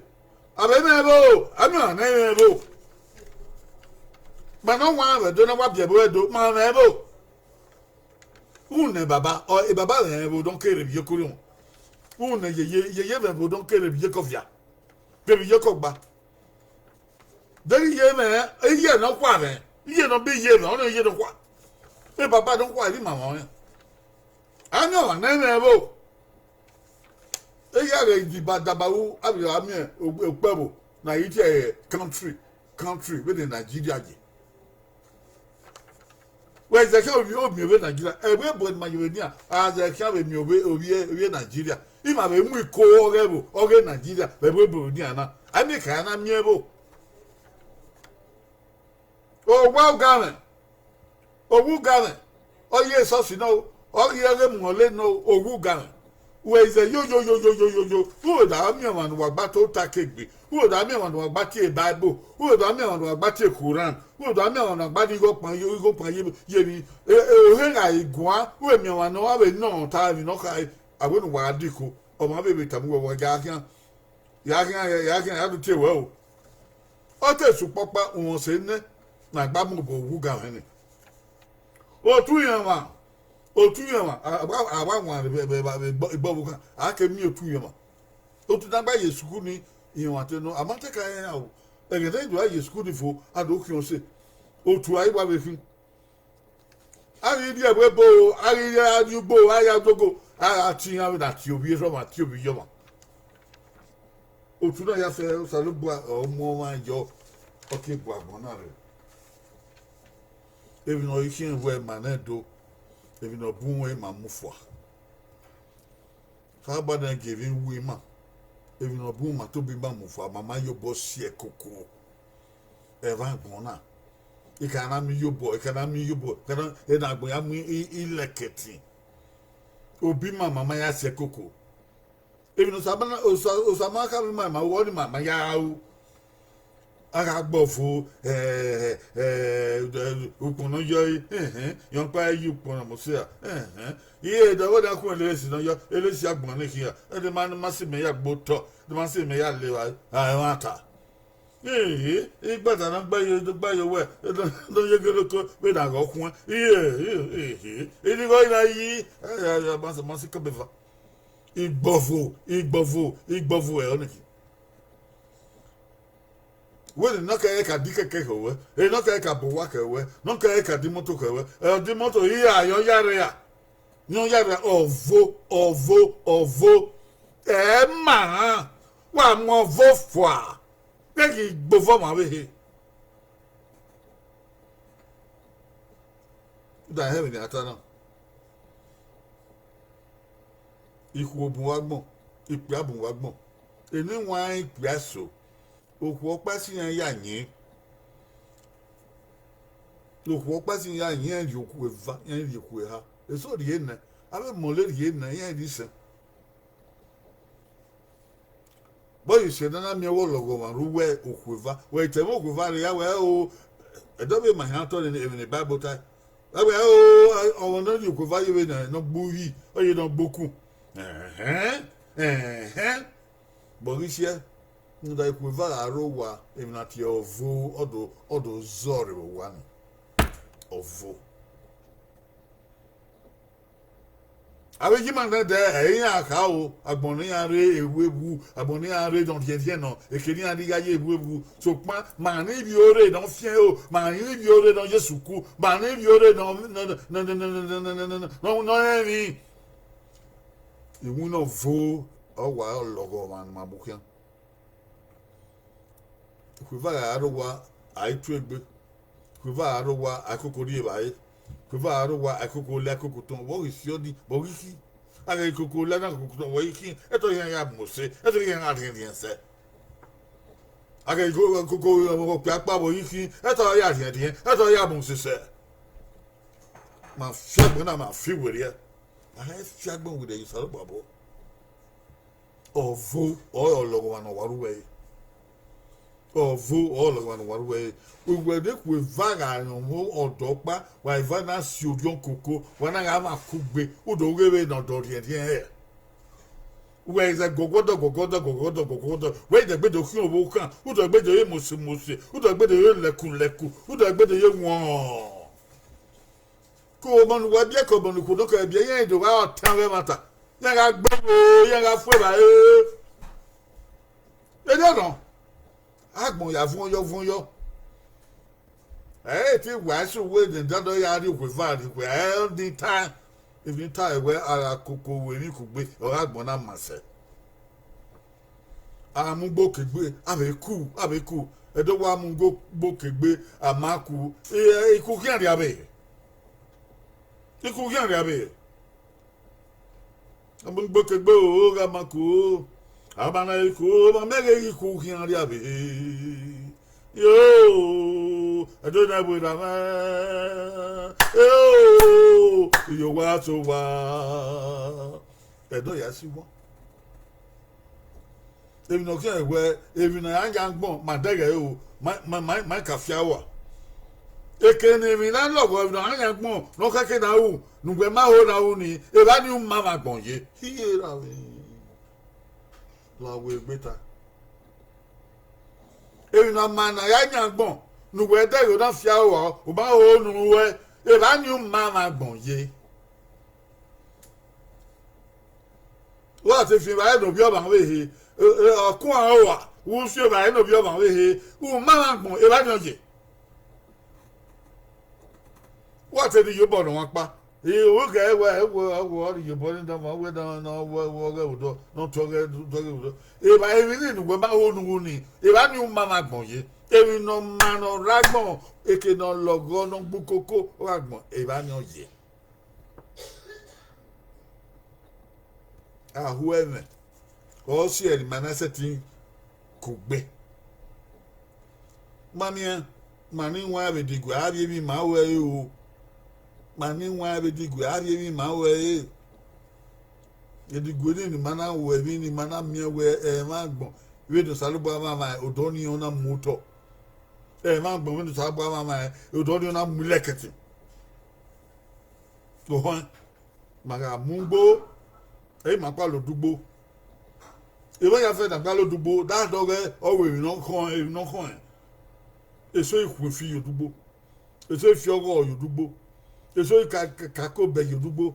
a vbe mwẹ ẹvbo, a miẹn ọmwa ne ẹ i mwẹ ẹvbo. Ma ne ọ wan vbe Ẹdo ne a wa biẹ ẹvbo Ẹdo, ma mwẹ ẹvbo. Rhunmwuda baba, ọ, e baba mwẹ ẹvbo ne ọ kere vbe iyeke orhiọn. Rhunmwuda yeye, yeye mwẹ ẹvbo ne ọ kere vbe iyeke ọvia, kevbe iyeke ọgba. Deghẹ iye mwẹ, iye ne ọ khua mwẹ, iye ne ọ biẹ iye mwẹ, ọnii iye ne ọ khua. E baba ne ọ khua, erha ima mwẹ ọnrẹn. A miẹn ọmwa ne ẹ i mwẹ ẹvbo. Eya ghẹ diba daba ru, a vbe ra miẹn okpẹvbo ne a i tie ẹre country. country vbene Nigeria ye. Wẹ zẹ khian ovbi ovbi ovbi Nigeria, ẹvbo ebo ne ima ye vbe nian, a zẹ khian vbe miẹn ovbi ovbi ovbi Nigeria. Ima vbe mu iko ọghe ẹvbo ọghe Nigeria vbe ẹvbo ebo nian na. A miẹn ka na miẹn ẹvbo. Owa ugamwẹ, owa ugamwẹ, ọ ye esọsi nọ, ọ ghi ẹghẹ mu ọle nọ, owa ugamwẹ. Wẹ zẹ yo yo yo yo yo yo yo, u do da miẹn ọmwa ne uwa gba to ta ke egbe, u do da miẹn ọmwa ne uwa gba tie Bible, u do da miẹn ọmwa ne uwa gba tie Quran, u do da miẹn ọmwa ne uwa gba die igho ọkpan ye igho ọkpan ye ye emwi. Ohe gha i guan, u miẹn ọmwa ne ọ vbe nọ ta emwi ne ọ khare, a wẹ ne uwa gha diko, ọmwa vbe vbe tama uwẹ wa gha khian. Ya khian, ya khian, ya do tie wẹ o. Ọ te sẹ ukpọkpa uhunmwu ọse nẹ, ne a gba mu obọ wu ga mwẹ nẹ. Otu iran mwa, otu iran mwa, a wa wanrẹn vbe igbe ọvbokhan, a ke miẹn otu iran mwa. Otu na gba ye sukuru ni, iran mwa te nọ, a ma te ka rẹn iran o. Ẹghẹ ne do ra ye sukuru ni fo, a do khian ọse. Otu a i wa vbe khin. A ghi rhie ẹvbo ebo, a ghi rhie a rhie ugbo, a ya dogo, a gha tie iran vbe na tie ovbi erha ọmwa, tie ovbi iye ọmwa. Otu na ya fẹ Osanobua ọ mu ọmwa yọ, ọ ke bu agbọn na rre. Emwi ne ọ i khiẹn wẹ ma nẹ do, emwi ne ọ bun wẹ ma mu fua. Osanobua na gie emwi wu ima, emwi ne ọ bun ma tobọ ima mu fua, ma ma ye obọ si ẹkoko. Ẹmwẹ agbọn na, I ka na miẹn iyobọ, I ka na miẹn iyobọ, I ka na, ena agbọn ya mu ilẹkẹtin. Obọ ima ma ma ya si ẹkoko. Emwi ne Osa ma, Osa, Osa ma khama ima, ima ru ọnii ma ma ya ru. A gha gbe ọvo, ukpọn ne ọ yọ ẹre, ẹhẹn, rẹn ọkpa i ye ukpọn na mose ra, ẹhẹn. Iye, de ọvbọna khuẹn lele esi ne ọ yọ, lele esi agbọn ne khian, ẹdẹ ma, ma si mẹ ya gbe otọ, ẹdẹ ma si mẹ ya le evbare, a, ẹmwata. Ee, igbada ne ọ gba ye, ne ọ gba ye owẹ, ne ọ ye gele oko vbene a ghe ọ khuẹn. Iye, iye, iye, irigho na yi, a, a, a, ma si, ma si kọbeva. Igbọvo, igbọvo, igbọvo ẹre ọnii. Wẹ ne nọ kẹrẹ ka di kẹkẹ khẹ wẹ, ẹ nọ kẹrẹ ka bọ owa khẹ wẹ, nọ kẹrẹ ka di imoto khẹ wẹ, ẹ, ọ di imoto hia, yọ ya rria, yọ ya rria, ọvo, ọvo, ọvo, ẹ ma rhan, wa mu ọvo fua, ghẹ ghi gbe ovọ ọmwa ọvbehe. Da hẹ vbene a ta na. Ikhuo bun vbe agbọn, ikpia bun vbe agbọn. Eni wan ikpia eso, okhuo ọkpa si iran ya yin. Okhuo ọkpa si iran ya yin, iran rhie okhuo eva, iran rhie okhuo eha. Eso rhie nẹ, avbe mọlẹ rhie nẹ, iran rhie isẹn. Vbọ ghi sẹ ne a na miẹn wẹ ọlọghọmwa ru wẹ okhuo eva, wẹ i te mwẹ okhuo eva rre ya wẹ o, ẹdẹ ọ vbe ma hia otọ ne emwi ne Baibol tae. Wẹ wẹ o, ọmwa ne ọ rhie okhuo eva ye vbe ne ọ gbe uhi, ọ ye ne ọ gbe okun. Ẹhẹn, ẹhẹn. Vbọ ghi siẹ, rhunmwuda okhuo eva gha rre owa, emwi na tie ọvo, ọ do, ọ do zọ rre vbe owa ni. Ọvo. Avbe iye ima nẹdẹ, ẹ i iran kha o, agbọn ne iran rre ewu ewu, agbọn ne iran rre ne ọ rhiẹnrhiẹn nọ, eke ne iran rre igha ye ewu ewu. Sokpan ma rẹn ivbi ore ne ọ fian ẹro, ma rẹn ivbi ore ne ọ ye sukuru, ma rẹn ivbi ore ne ọ, ne ọ rẹn emwi. Iwinna ọvo ọ wa lọghọ ọmwa ne ima mu khian. Ikhuo eva gha rre owa, a i tuegbe. Ikhuo eva gha rre owa, a i koko rri evbare. Ikhuo eva gha rre owa, a i koko lẹ, a i koko tọn. Vbọ ghi si ọnii, vbọ ghi khin? A ghẹ i koko lẹ na, koko tọn, vbọ ghi khin? Ẹtọ iran ya mose, ẹtọ iran gha rhiẹnrhiẹn sẹ. A ghẹ i koko ọkpia kpa, vbọ ghi khin? Ẹtọ ya rhiẹnrhiẹn, ẹtọ ya mose sẹ. Ma fi agbọn na, ma fi werriẹ. A ghẹ fi agbọn werriẹ ye Osanobua obọ. Ọvo ọre ọlọghọmwa ne ọ wa ru wẹ re. Ọvo ọre ọlọghọmwa ne ọ wa ru wẹ re. Uwẹ ne ikhuo eva gha rọnmwẹ ọdọ ọkpa, wa eva na si orhiọn koko, wa na gha mwa kugbe, u do ghe vbene ọdọ rhiẹnrhiẹn hẹ. Wẹ i zẹ guọguọdọ, guọguọdọ, guọguọdọ, guọguọdọ, wẹ i dẹgbe do khian ọvbokhan, u dẹgbe do ye mose mose, u dẹgbe do ye lẹku lẹku, u dẹgbe do ye wọn. Ke ọmọ ne uwa biẹ, ke ọmọ ne ikhuo nọ kẹ biẹ, iran do gha ọtan vbe ẹmwata, iran gha gbe vbe, iran gha fu evbare. Erriọ nọ, agbọn ya vuọn yọ, vuọn yọ. Ẹ i te wa ẹse uwu ene dandọ ya rrie okhuo eva rrie ikhuo, ẹ ni ta, emwi ta wẹ a gha koko ru emwi kugbe, ọ gha agbọn na ma sẹ. A mu ugbo ke egbe, a vbe ku, a vbe ku. Ẹdo wa mu gbo ke egbe, a ma ku, ikhu khian rria vbe. Ikhu khian rria vbe. A mu gbo ke egbe o, gha ma ku o. A ma na ikhu, ma mẹ ghe ikhu khian rria vbe. Yo, Ẹdo na vbe ra mwẹ. Yo, iyo wa so wa. Ẹdo ya si wọn. Emwi ne ọ khian wẹ, emwi ne a yan agbọn ma dẹghẹ o, ma, ma, ma, ma ka fia ua. Eke ne emwi na lọghọ, emwi ne a yan agbọn ne ọ khẹke na ru, ne uwẹ ma ho na ru ni, evba ni u ma mwẹ agbọn ye. Iye ra vbe la wẹ egbe ta. Emwi ne a ma ne a ya yan agbọn, ne uwẹ dẹghe na fia ua, u ma ho ne u ru ẹe, evba ni u ma mwẹ agbọn ye. Wa te fi evbare ne ovbi ọmwa vbe ehe, ọkuan ua, u fi evbare ne ovbi ọmwa vbe ehe, u ma mwẹ agbọn, evba ni ọ ye. Wa te ne iyobọ ne ọmwa kpa, oghẹ wẹ, wẹ, wẹ, ọ rhie iyobọ ni dama, wẹ dama, wẹ, wẹ, ọghẹ vbe odọ, ne ọ tuẹ ọghẹ, tuẹ ọghẹ vbe odọ. Evba, emwi ni ne uwẹ ma ho ne u ru ni, evba ni u ma mwẹ agbọn ye. Emwi ne ọ ma ne ọ rre agbọn, eke ne ọ lọghọ ne ọ gbe ukoko, ọ gha agbọn, evba ni ọ ye. A hu ẹmwẹ, ọ si ẹre ne ima na sẹtin kugbe. Ma miẹn, ma ni wan vbe digue, a rhie emwi ma ruẹ re o. Ma ni wan vbe digue, a rhie emwi ma ruẹ re. Edigue ni, ne ima na ru emwi, ne ima na miẹn wẹ ẹmwẹ agbọn vbene Osanobua mwamwa odọ ni, ọ na mu otọ. Ẹmwẹ agbọn vbene Osanobua mwamwa odọ ni, ọ na mu ilẹkẹtin. Ohẹn, ma gha mu ugbo, ẹ i ma kpalo odugbo. Emwa ya fẹ ne a kpalo odugbo, da dọghẹ, ọ ru emwi ne ọ khọn, emwi ne ọ khọn. Eso i khu efi ye odugbo. Eso i fi ọghọ ye odugbo. Eso i ka, ka, ka ko bẹ ye odugbo.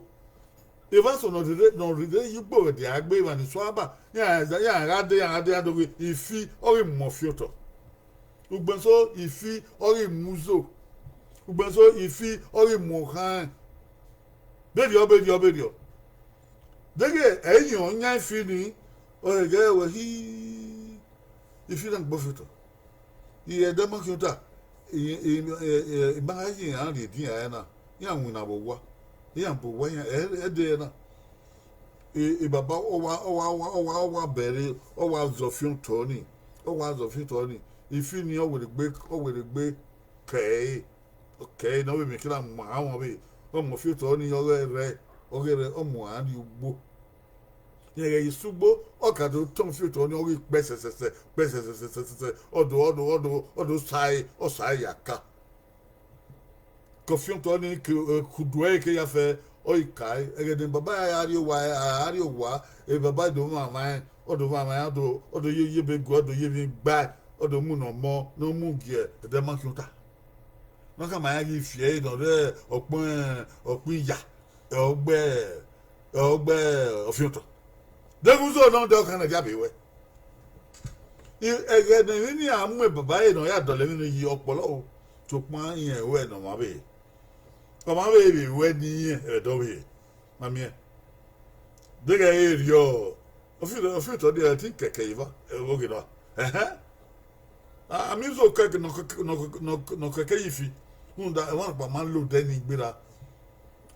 Evba eso ne ọ rhirhi, ne ọ rhirhi ye ugbo vbe dia gbe emwa ni suẹn ba, iran, iran gha de, iran gha de, iran do ghe, ifi ọ ghi mu ọfiotọ. Ugbẹn eso ifi ọ ghi mu uzo. Ugbẹn eso ifi ọ ghi mu ọkhan. Berriọ, berriọ, berriọ. Deghẹ ẹ i yan ọ yan ifi ni, ọ ghẹ wẹ hi, ifi na gbe ọfiotọ. Ẹdẹ ma khian ota, I, I, I, I ma gha ye iran rhie edian ẹre na, iran winna vbe owa, iran bu owa, iran ẹ, ẹdẹ na. E, e baba ọ wa, ọ wa, ọ wa, ọ wa, ọ wa bẹre, ọ wa zẹ ọfiotọ ni, ọ wa zẹ ọfiotọ ni. Ifi ni ọ werriegbe, ọ werriegbe kẹ ẹre, ọ kẹ ẹre ne ọ vbe miẹn kira mu aranmwẹ vbe, ọ mu ọfiotọ ni, ọ ghẹ rre, ọ ghẹ rre, ọ mu aran rrie ugbo. Rẹn ghẹ ye sẹ ugbo, ọ ka do tọn ọfiotọ ni, ọ ghi kpẹ sẹsẹsẹ, kpẹ sẹsẹsẹ, ọ do, ọ do, ọ do, ọ do sae, ọ sae ya ka. Ke ọfiotọ ni ke, eh, ke udu ẹre ke ya fẹ, ọ ghi kae. Ẹghẹ ne baba ya rrie owa, a rrie owa, e baba do mwamwa ẹn, ọ do mwamwa ẹn, ọ do, ọ do ye, ye ebe gue, ọ do ye emwi gbae, ọ do mu ne ọmọ, ne ọ mu gie, ẹdẹ ma khian ota. Ne ọ khama ya ghi fi ẹre ne ọ rre ọkpẹn, ọkpẹn iya, ọ gbe, ọ gbe ọfiotọ. Deghẹ uzo nọ, de ọkhan na dia be ruẹ. I, ẹghẹ ne emwi ni a mu baba ẹre ne ọ ya dọlọ emwi ni yi ọkpọlọ o, sokpan irẹn ruẹ ne ọmwa vbe, ọmwa vbe vbe ruẹ ne irẹn ẹdẹ ọ vbe ma miẹn. Deghẹ ẹ i rriọ, ọfi-, ọfiotọ dia ẹtin kẹkẹ eva, oghe na. Ẹhẹn. A, a miẹn uzo kẹkẹ ne ọ kẹkẹ, ne ọ kẹkẹ, ne ọ kẹkẹ ye ifi, rhunmwuda ẹmwẹ ọkpa ma lo odẹ ni gberra.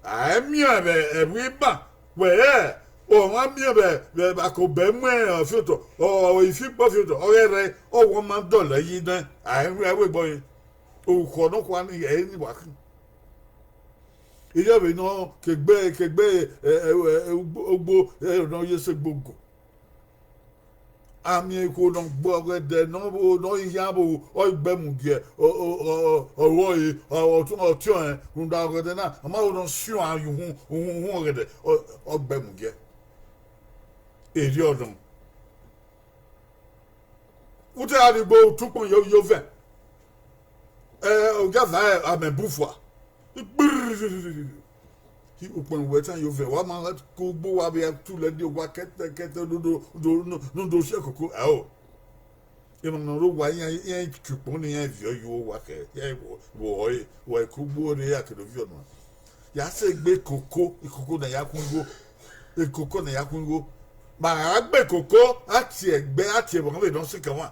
A i miẹn vbe ẹvbo iban wẹẹ, ọ ma miẹn vbe, vbe, vbe a ke obẹ mu ọfiotọ, ọ, ifi gbe ọfiotọ, ọ ghẹ rre, ọ wẹ ọ ma dọlọ yi nẹ, a i ru ẹvbo egbe ọre. Orukhọ nọkhua ni, ẹ i re ni wa khin. Erriọ vbe nọ, ke egbe, ke egbe, ẹ, ẹ, ẹ, ugbo, ugbo, ẹ, ne ọ ye sẹ egbe ogo. A miẹn ikhuo ne ọ gbe ọghẹdẹ ne ọ vbo, ne ọ ghi khian vbo, ọ ghi gbe mu gie, ọ, ọ, ọ, ọ, ọvbọre, ọ, ọ, ọtiọnrẹn, rhunmwuda ọghẹdẹ na, ọ ma ho ne ọ siọn ye uhunmwu, uhunmwu, uhunmwu ọghẹdẹ, ọ, ọ gbe mu gie. Erriọ nọ. U te gha rhie ugbo, u tu ukpọn ye, ye ovẹn. Ẹ, ọ gha va amẹ bu fua. Gbrrr. Ukpọn wẹ tan ye ovẹn, wa ma ke ugbo, wa vbe tulẹ ne owa kẹtẹkẹtẹ, ne u do, do, ne u do si ẹkoko, ẹ o. Emwa ne ọ rre owa, iran, iran ke ukpọn ni, iran viọ ye owa khẹ, iran vbe ọre, wa ke ugbo rre, a ke do viọ nua. Ya sẹ egbe koko, ikoko na ya khuan igho, ikoko na ya khuan igho. Ma gha gbe koko, a tie ẹgbẹ, a tie ẹvbo, vbe ne ọ sikẹ mwa.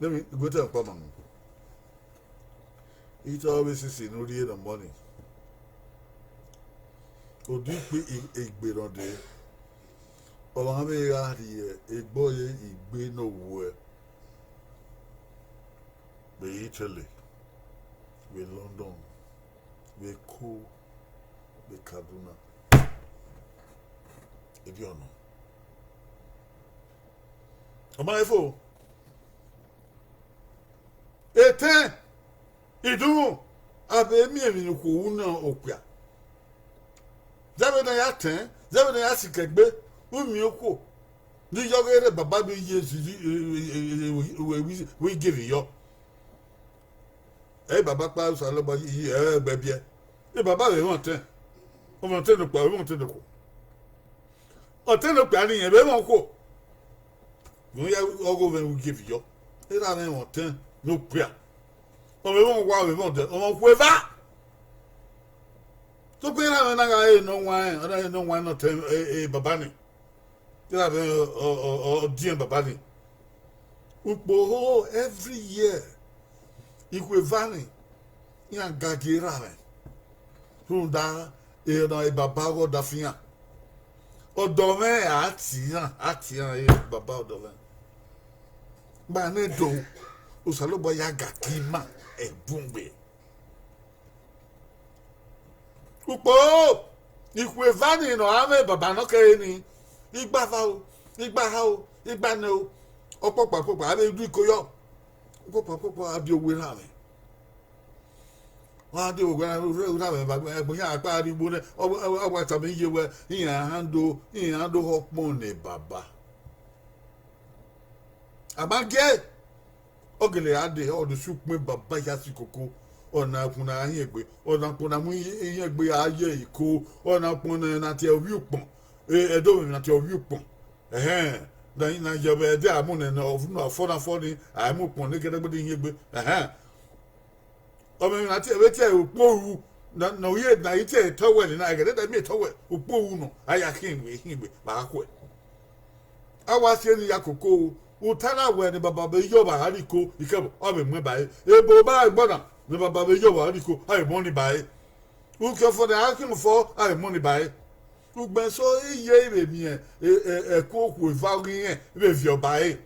Ne emwi gu otọ ọkpa ma mu. Ita ọvbe sisi ne u rhie ne ọmọ ni. Odẹ ikpe i-, igbe ne ọ dee. Ọmwa vbe gha rhie egbe ọre igbe ne owuẹ. Vbe Italy, vbe London, vbe Eko, vbe Kaduna. Ebi ọnọ. Ọ ma fo. Etẹn, idunmwu, a vbe miẹn emwi ne okhuo ru ne okpia. Zẹ vbene a ya tẹn, zẹ vbene a ya sikẹ egbe, u miẹn okhuo ne yọ ghe rre baba vbe ye ezi, vbe gie emwi yọ. Ẹ i baba kpa Osanobua yi, yi, ẹ gbe biẹ. E baba vbe mwẹ ọtẹn, ọ mwẹ ọtẹn ne okpia, ọ mwẹ ọtẹn ne okhuo. Ọtẹn ne okpia ni rẹn vbe mwẹ okhuo. Vbe ya ọghe ovbi mwẹ gie emwi yọ. Erha mwẹ mwẹ ọtẹn ne okpia. Ọ vbe mwẹ owa, ọ vbe mwẹ ọdẹ, ọ mwẹ okhuo eva. Sokpan erha mwẹ na gha re ne ọ wan, ọ na re ne ọ wan ne ọtẹn, e, e, baba ni. Erha mwẹ ọ, ọ, ọ, ọ diẹn baba ni. Ukpo ho every year. Ikhuo eva ni, iran ga gie erha mwẹ. Rhunmwuda, e, ọ na re baba ọghe ọdafẹn iran. Ọdọ mwẹ a tie iran, a tie iran re baba ọdọ mwẹ. Ma nẹ do, Osanobua ya ga gie ima ẹbun gbe. Ukpo, ikhuo eva ni ne ọ ra mwẹ baba nọ kẹre ni, igba eva o, igba eha o, igba ẹnẹ o, ọkpọkpa ọkpọkpa, a vbe du iko yọ, ọkpọkpa ọkpọkpa, a biẹ owa erha mwẹ. Wa de owa erha mwẹ, ẹgbẹn iran akpa rri igbo nẹ, ọ wa tama iye wẹ, iran do, iran do họkpọn ne baba. A ma gie, ọ gele gha dee, ọ do si ukpọn baba ya si koko, ọ na ukpọn na gha hiẹn egbe, ọ na ukpọn na mu ihiẹn egbe gha ye iko, ọ na ukpọn na na tie ovbi ukpọn, e, Ẹdo mwẹ na tie ovbi ukpọn. Ẹhẹn, na, na ye vbe ẹdẹ a mu nẹ, ne ọ fọ na fọ ni, a mu ukpọn ne gẹdẹgbẹdẹ hiẹn egbe. Ẹhẹn. Ọ mwẹ emwi na tie, vbe tie ukpo ru, na, ne ọ ye na i tie towel na, ẹghẹ ne da miẹn towel, ukpo ru nọ, a ya khian egbe, khian egbe, vbe a khuẹ. A wa si eni ya koko, u ta na wẹ ne baba vbe ye ọvbare iko, ikẹvbo, ọ vbe muẹn ba ẹre. Ebo ba ẹgbọ na, ne baba vbe ye ọvbare iko, a vbe mu ọnii ba ẹre. Uki ọfọ ne a khian fọ, a vbe mu ọnii ba ẹre. Ugbẹn eso iye i vbe miẹn, e, e, ẹko okhuo eva ọghe irẹn vbe viọ ba ẹre.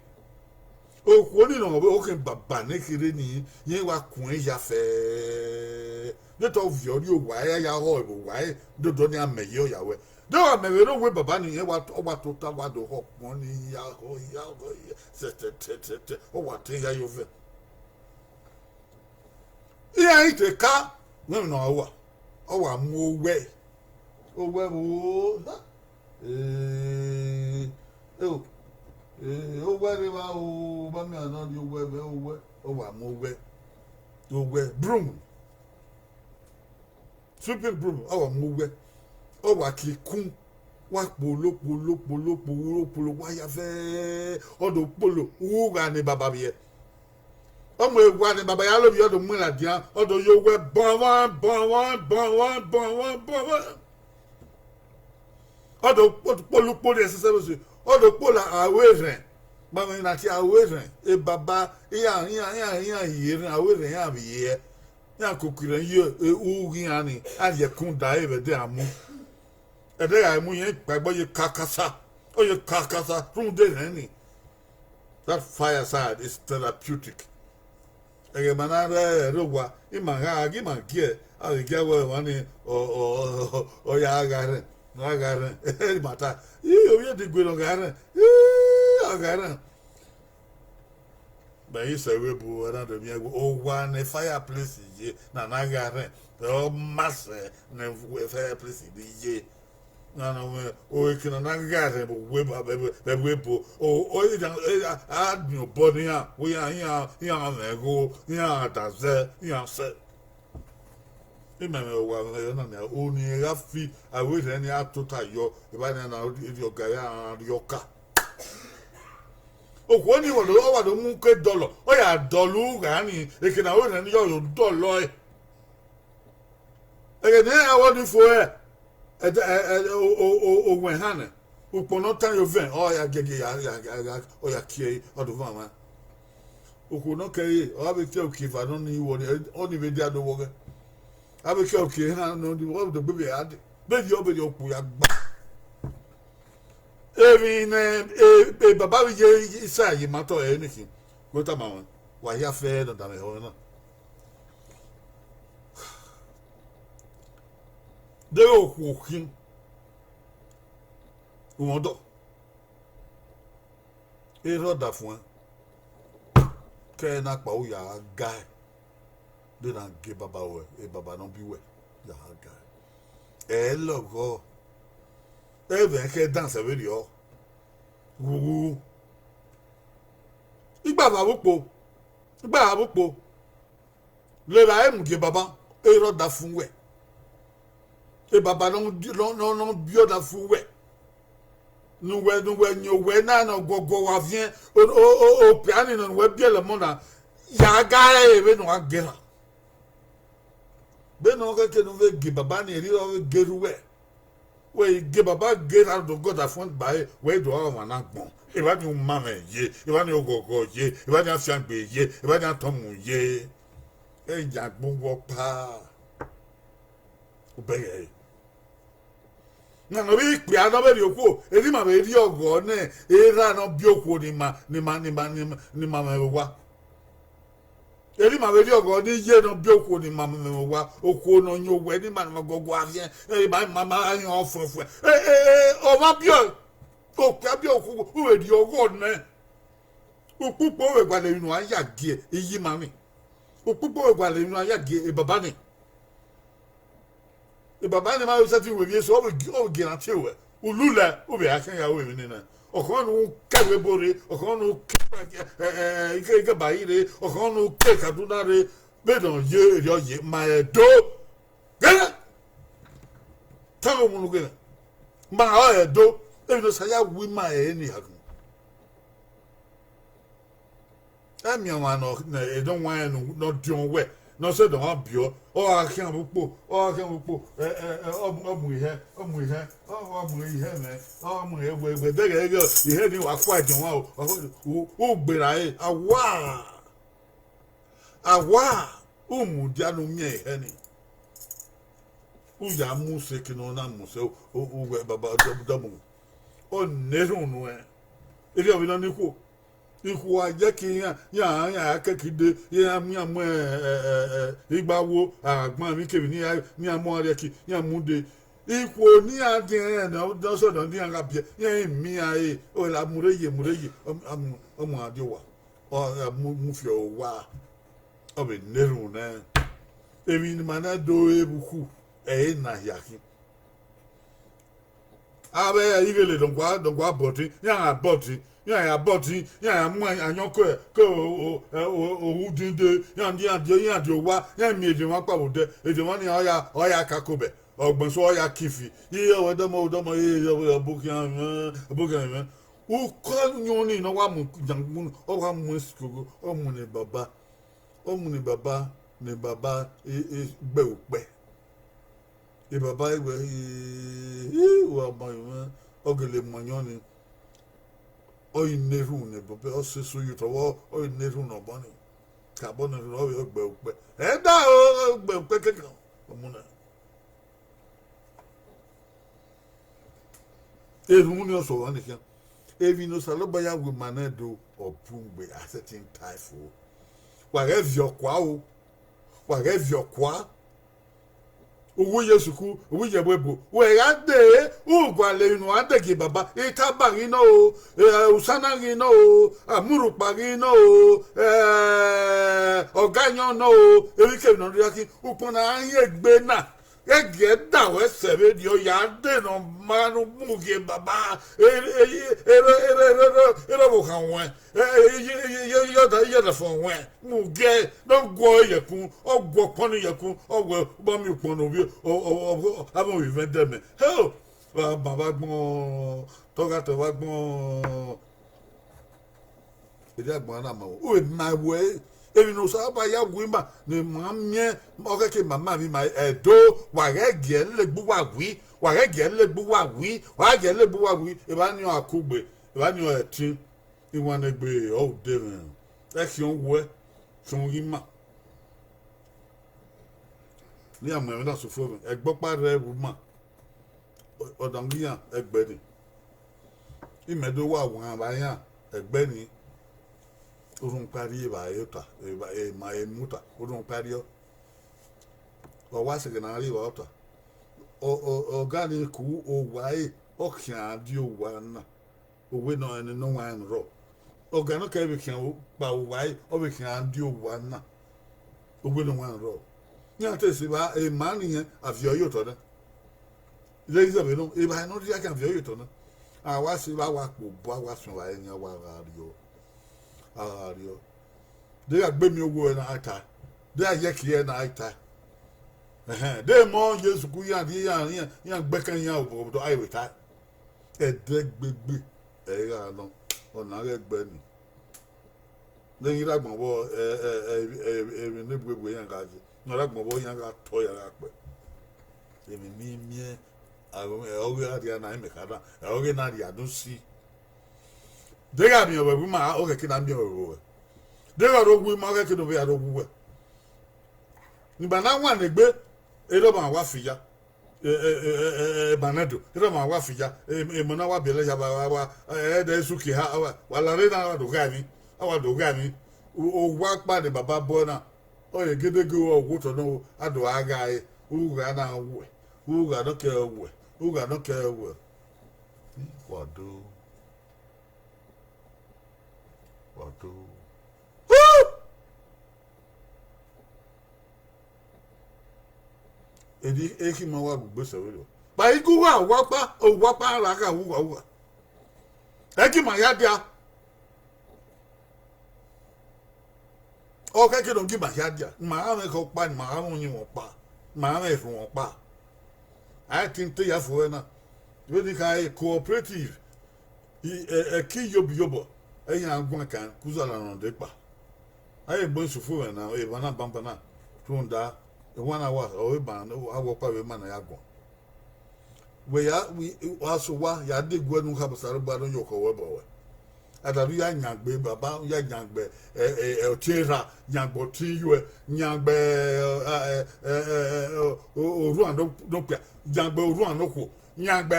Okhuo ni nọ, ọ vbe okhian baba ne kherhe ni, irẹn wa kuẹn ya fẹẹ. Ne te ọ viọ rrie owa ẹre, a ya họ vbe owa ẹre, dodo ni a mẹ ye ọ ya wẹ. De ọ gha mẹ vbe ne owe baba ni, irẹn wa, ọ wa tota wa do họ kpọn ni, ya họ, ya họ, ya, sẹtẹtẹtẹtẹ, ọ wa te ya ye ovẹn. Iran i te ka, wẹ emwi ne ọ wa, ọ wa mu owẹ, owẹ vbe o, eh, eh, o, eh, owẹ rre evba o, ba miẹn ne ọ rrie owẹ vbe owẹ, ọ wa mu owẹ, owẹ, broom, sweeping broom, ọ wa mu owẹ, ọ wa kie ikun, wa kpolo, kpolo, kpolo, kpolo, kpolo, wa ya vẹ, ọ do kpolo, u gha ne baba vbiẹ. Ọ mu ewa ne baba ya lovbiẹ, ọ do mu ladian, ọ do ye owẹ bọnmwẹ, bọnmwẹ, bọnmwẹ, bọnmwẹ, bọnmwẹ. Ọ do kpo-, kpolo ukpo rhie ẹsẹsẹ vbe eso, ọ do kpolo aro erhẹn. Kpamẹ na tie aro erhẹn, e baba, iran, iran, iran, iran ye erhẹn, aro erhẹn iran vbe ye, iran koko irẹn ye, e, ughi iran ni, a rhie ẹkun da ẹre vbe ẹdẹ a mu. Ẹdẹ gha mu irẹn kpaegbe, ọ ye kakasa, ọ ye kakasa, rhunmwuda erhẹn ni. That fireside is therapeutic. Ẹghẹ ma na rre ẹre owa, ima gha ghi ima gie, a vbe gie wẹ ọmwa ni, ọ, ọ, ọ, ọ ya gha rrẹn, ọ ya gha rrẹn. Ima ta, ii, ovbi Edigbe ne ọ gha rrẹn, ii, ọ gha rrẹn. Mẹ i sẹ vbe bu ẹre na do miẹn wẹ owa ne fireplace ye na na gha rrẹn, ọ ma sẹ ne fireplace ni ye. Na na wẹ, o, eke na na gha rhẹn vbe uwu eba, vbe, vbe, vbe uwu ebo. O, o, e da, e da, a miẹn obọ ne iran, wẹ iran, iran, iran mwẹ igho, iran da zẹ, iran sẹ. Imẹ mwẹ owa mwẹ yọ na nia, oni gha fi, aro erhẹn ni a tota yọ, evba nia na, erriọ ọga ya rrie ọka. Okhuo ni wẹ ọ wa do mu ke dọlọ, ọ ya dọlọ ugha ni, eke ne aro erhẹn ni yọ, yo dọlọ ẹre. Ẹghẹ ne iran wẹ ni fo ẹre, ẹdẹ, ẹ, ẹ, o, o, o, owẹn han nẹ, ukpọn ne ọ tan ye ovẹn, ọ ya giẹgiẹ ya, ya, ya, ya, ọ ya kie ẹre, ọ do van mwa. Okhuo ne ọ kẹre, ọ vbe tie uki eva nọ ni wọ, ọ ni vbe dia do wọ ghẹ. A vbe tie uki ehan nọ ni wọ do gbe vbe a de. Vberriọ, vberriọ okpia ya gba. Emwi ne, e, e, baba vbe ye Isaiah ye ma tọ ẹre ne khin. Wẹ tama mwẹ, wa hia fẹ ne ọ danmwẹ ehọ na. Deghẹ okhuo khin, rhunmwuda, erha ọdafẹn, ke ẹre na kpao ya gha gae, de na gie baba ruẹ, e baba ne ọ biẹ uwẹ, ya gha gae. Ẹ lọghọ, ẹmwẹ khẹ dance vberriọ, wu, igba vbe avbe ukpo, igba vbe avbe ukpo. Levba ẹre mu gie baba, erha ọdafẹn uwẹ. E baba ne ọ, ne ọ, ne ọ biẹ ọdafẹn uwẹ. Ne uwẹ, ne uwẹ yin owẹ na ne ọ guọguọ wa viẹn, o, o, o, okpia ni ne uwẹ biẹlẹ ọmọ na, ya gha rẹn vbene ọ gha gie erha. Vbene ọ khẹke ne u vbe gie baba ni, erha ọ vbe gie erha uwẹ. Wẹ i gie baba gie erha do gọ ọdafẹn ba ẹre, wẹ i do gha ọmwa ne agbọn. Evba ni u ma mwẹ ye, evba ni oghọghọ ye, evba ni afiangbe ye, evba ni atọmwu ye. Ẹ ya gbọn uwu ọkpa. Ubẹghe ẹre. Na ne ọ vbe ikpia ne ọ vbe rhie okhuo, erha ima vbe rhie ọghọ nẹ, erha ne ọ biẹ okhuo ni ma, ni ma, ni ma, ni ma, ni ma mwẹ vbe owa. Erha ima vbe rhie ọghọ ne iye ne ọ biẹ okhuo ni ma mwẹ vbe owa, okhuo ne ọ yin owẹ ni ma, ni ma guọguọ a viẹn, ẹ, ma, ma, ma, a yan ọfuẹfuẹ. Ẹ, ẹ, ẹ, ọ ma biẹ ọe. Okpia biẹ okhuo, u vbe rhie ọghọ nẹ. Ukpukpu vbe gualọ emwi ne uwa ya gie iye ima ni. Ukpukpu vbe gualọ emwi ne uwa ya gie e baba ni. E baba ni ma sẹtin wẹ emwi eso, ọ vbe gi-, ọ vbe gie na tie ruẹ. U lulẹ, u vbe a khian ya ru emwi nene. Ọkhọn ne u ke ẹvbo ebo rre, ọkhọn ne u ke, ẹ, ẹ, ẹ, ike, ike Bayi rre, ọkhọn ne u ke Kaduna rre, vbene ọ ye, erriọ ye, ma Ẹdo. Gẹrẹ. Tama ọmọ unu gẹrẹ. Ma ọ Ẹdo, emwi ne Osa ya wu ima ẹre ne a ru. Ẹ miẹn ọmwa ne ọ, ne Ẹdo wan rẹn ne ọ diọn wẹ, ne ọ sẹ dọ ọmwa biọ, ọ gha khian vbe ukpo, ọ gha khian vbe ukpo, ẹ, ẹ, ẹ, ọ mu, ọ mu ihẹ, ọ mu ihẹ, ọ, ọ mu ihẹ mwẹ, ọ mu ihẹ wẹ, wẹ, dẹghẹ, dẹghẹ, ihẹ ni wa kua diọn ọmwa o, u, u gberra ẹre, a wa. A wa, u mudia ne u miẹn ehẹ ni. U ya mu sẹ eke ne ọ na mu sẹ, u, u, uwẹ baba ọdọmọ. Ọ na erhunmwu nuẹn. Erriọ vbe nọ ni ikhuo. Ikhuo a jẹ ke iran, iran, iran ra kẹki dee, iran, iran mu, ẹ, ẹ, ẹ, ẹ, igba wo, a gban emwi kevbe ne iran, ne iran mu rẹki, iran mu dee. Ikhuo ne iran diẹn rẹn ne ọ, ne ọ sẹ ọdọ ne iran gha biẹ, iran i miẹn iran re, ọ la mu rre ye, mu rre ye, ọ, a mu, ọ mu iran die owa. Ọ gha mu, mu fi owa, ọ vbe na erhunmwu nẹ. Emwi ne ima na do re vbe ukhu, ẹre na hia khin. Avbe ighele nọgua, nọgua bọtin, iran gha bọtin, iran ya bọtin, iran ya mu ayọn ke, ke o, o, o, o, ohu dinde, iran die, iran die, iran die owa, iran miẹn ediẹmwa kpa vbe odẹ, ediẹmwa ni ọ ya, ọ ya ka kobẹ, ọgbẹn so ọ ya kifi, iye ọvbẹ dọmọ, dọmọ, iye ọvbẹ ọbokhian mwẹ, ọbokhian mwẹ. Ukọ yọn ni ne ọ wa mu yangbun, ọ wa mu esikogho, ọ mu ne baba, ọ mu ne baba, ne baba e, e, gbe ukpẹ. E baba wẹ, e, e, wa ma mwẹ, ọ gele mu ayọn ni, ọ i na erhunmwu ne baba, ọ sẹ eso ye otọ vbọ, ọ i na erhunmwu ne ọmọ ni. Kabọ ne erhunmwu, ọ vbe gbe ukpẹ. Ẹdẹ o, ọ gbe ukpẹ kẹkan, ọ mu na. Erhunmwu ni ọ sẹ ọmwa ni khian. Emwi ne Osanobua ya wu ima nẹ do, ọ bun gbe a sẹtin tae fo. Wa ghẹ viọ kua o. Wa ghẹ viọ kua. Uwu ye sukhu, uwu ye ẹvbo ebo. Wẹ gha dee, u gualọ emwi ne uwa dẹgiẹ baba. Itaba ghi nọ o, eh, usana ghi nọ o, amurhukpa ghi nọ o, eh, ọgayọn nọ o, emwikemwi ne ọ rhirhi khin, ukpọn ne a rhiẹn egbe na. Ẹgiẹ da wẹ sẹ vberriọ ya dee ne ọ ma ne u mu gie baba, erha ọvbokhan ruẹn, iyọdafẹn ruẹn, mu gie ne ọ guọ ẹre yẹkun, ọ guọ ọkpọn ni yẹkun, ọ wẹ, u ma miẹn ukpọn ne ovbi, avbe ovbi mwẹ dẹ mẹ. Heo, ma vbe agbọn, te ọ gha te vbe agbọn. Erha agbọn na ma, u vbe ma wẹ, emwi ne Osanobua ya wu ima ne ima miẹn, ọ khẹke ima ma emwi ima Ẹdo, wa ghẹ gie ẹre legbe uwa wi, wa ghẹ gie ẹre legbe uwa wi, wa ghẹ gie ẹre legbe uwa wi, evba ni ọre akugbe, evba ni ọre ẹtin, iwannegbe ọre ude mwẹ, Ẹ khian owẹ, khian ghi ima. Ne iran mu ẹmwẹ na sẹ ufomwẹ, ẹgbẹ ọkpa rre vbe ima, ọ da mu iran ẹgbẹ ni. Imẹ do wa wanwan vba iran ẹgbẹ ni, orhunmwu ọkpa rrie evbare ota, ema ẹre mu ota, orhunmwu ọkpa rriọ. Ọ wa sẹghẹ ne a rrie evbare ota. Ọga ni ku owa ẹre, ọ khian die owa na. Uwẹ ne ọ rẹn ne ọ wan rrọọ. Ọga nọ kẹ vbe khian kpao owa ẹre, ọ vbe khian die owa na. Uwẹ ne ọ wan rrọọ. Iran te sẹ evba, ema ni rẹn a viọ ye otọ nẹ. Ighẹ I zẹ vbe nọ, evba ne ọ rhie khian viọ ye otọ nẹ. A wa sẹ evba, a wa kpe obọ, a wa suẹn evbare yan, a wa gha rriọ. A gha rriọ. De gha gbe miẹn owa ẹre ne a ta, de gha ye ẹki ẹre ne a ta. Ẹhẹn, de emọ Jesu ku iran rhie iran, iran, iran gbe ẹkan iran obọ, a i vbe ta. Ẹdẹgbegbe ẹre gha nọ, ọna ghẹ gbe ni. Ne I rre agbọn vbọ, emwi ne egbuegbe iran gha ye, ne ọ rre agbọn vbọ iran gha tọ ya gha kpẹ. Emwi ne I miẹn, ọghe a rhia na, imẹ kha na, ọghe na rhia do si. De gha miẹn ọvbẹ vbe ima, ọ ghẹ ke na miẹn ọvbẹ vbe uwẹ. De gha rre owu ima, ọ ghẹ ke ne ọ vbe ya rre owu uwẹ. Ne ima na wan ne egbe, erha ọmwa wa fi ya. Eba nẹ do, erha ọmwa wa fi ya, emọ na wa biẹlẹ ya, wa, wa, ẹdẹ esu ke eha, wa, wa la rre na, a wa do gha emwi, a wa do gha emwi. Owa ọkpa ne baba bọ na, ọ ye gedege, ọ wo otọ nọ, a do gha gha ẹre, ugha na wẹ, ugha nọ kẹ wẹ, ugha nọ kẹ wẹ. Wa do, wa do. Edi ekhi ma wa gu gbe sẹ vberriọ. Kpa igue ugha, owa ọkpa, owa ọkpa ra gha ugha ugha. Ẹ gi ma hia dia. Ọ khẹke ne ọ gi ma hia dia, ma gha mwẹ ekhọe ọkpa, ma gha mwẹ uyinmwẹ ọkpa, ma gha mwẹ erhunmwu ọkpa. A i tin te ya fo ẹre na. Vbene I khare cooperative, ẹki iyobọ iyobọ, ẹ i ya guan kan ke uzara rhunmwuda ekpa. A i gbe sẹ ufomwẹ na, emwa na banbanna, rhunmwuda, ewa na wa, ọ vbe ma, a wẹ ọkpa vbe ma ne a ya guan. Wẹ ya, wa sẹ owa ya deguẹ ne u khama Osanobua ne ọ ye ọkhọ ruẹ obọ ruẹ. A dada u ya yangbe baba, u ya yangbe ọtiẹn erha, yangbe ọtiẹn iyuẹ, yangbe orhuan ne okpia, yangbe orhuan ne okhuo, yangbe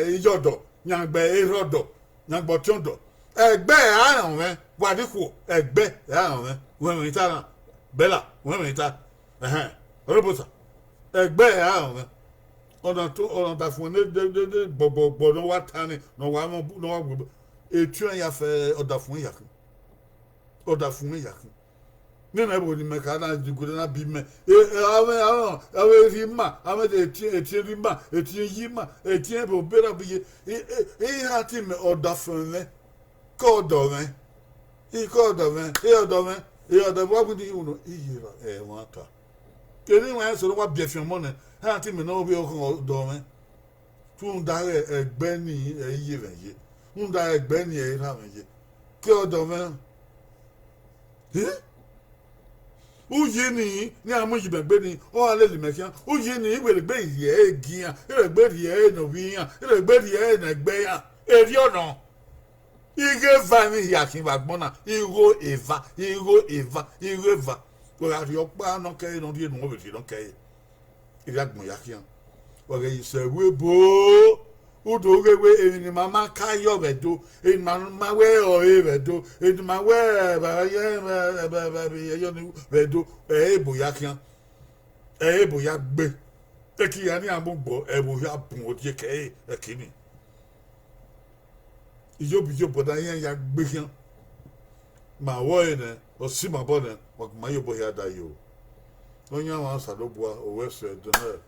iyọdọ, yangbe erha ọdọ, yangbe ọtiẹn ọdọ. Ẹgbẹ ẹre a rẹn mwẹ, wa rhie ikhuo, ẹgbẹ ẹre a rẹn mwẹ. Wẹ mwẹ ta na, Bẹla, wẹ mwẹ ta. Ẹhẹn, Ọrọbosa, ẹgbẹ ẹre a rẹn mwẹ. Ọna to, ọna ọdafẹn ne gbọgbọgbọ ne ọ wa ta ni, ne ọ wa mwẹ, ne ọ wa gu etiẹn ya fẹ ọdafẹn ya khin. Ọdafẹn ya khin. Nene ẹvbo ne imẹ kha na, guẹdẹ na bi mẹ. Avbe, avbe rhie ima, avbe etiẹn, etiẹn rhie ima, etiẹn yi ima, etiẹn vbe obọ erha bi ye. Iran ti mẹ ọdafẹn mwẹ, ke ọdọ mwẹ, ke ọdọ mwẹ, ke ọdọ mwẹ, ke ọdọ mwẹ, wa win di iwunu iye ẹmwata. Kere iran eso ne wa biẹ fian ọmọ nẹ, iran ti mẹ ne ọ vbe ọkhọ ọdọ mwẹ. Rhunmwuda ẹgbẹ ni ẹ i ye mwẹ ye, rhunmwuda ẹgbẹ ni ẹ i rhan mwẹ ye, ke ọdọ mwẹ. Uyi ni, ne iran mu yi mẹ egbe ni, ọ gha lele imẹ khian. Uyi ni, iwẹ rhegbe rhie ẹre gie iran, rhegbe rhie ẹre ne ovbi iran, rhegbe rhie ẹre ne ẹgbẹ iran. Erriọ nọ. Igho eva emwi hia khin vbe agbọn na, igho eva, igho eva, igho eva. Wẹ gha rhie ọkpa nọ kẹre ne ọ rhie ne uwẹ vbe rhie nọ kẹre. Erha agbọn ya khian. Wa ghẹ ye sẹ ẹvbo ebo, u do ghe wẹ emwi ne ima ma ka yọ vbe Ẹdo, emwi ne ima ma wẹ ọre vbe Ẹdo, emwi ne ima wẹ vbe ẹyọ ni vbe Ẹdo, ẹre ebo ya khian, ẹre ebo ya gbe. Ẹki hia ne iran mu gbe ẹvbo hia bun odieke ẹre ẹki ni. Iyobọ iyobọ ne iran ya gbe khian, ma vbe ọre nẹ, ọ si ma obọ nẹ, wa gu ima ye obọ hia da yo. Nọyaẹnmwa Osanobua, owẹ sẹ ẹdẹ nẹ,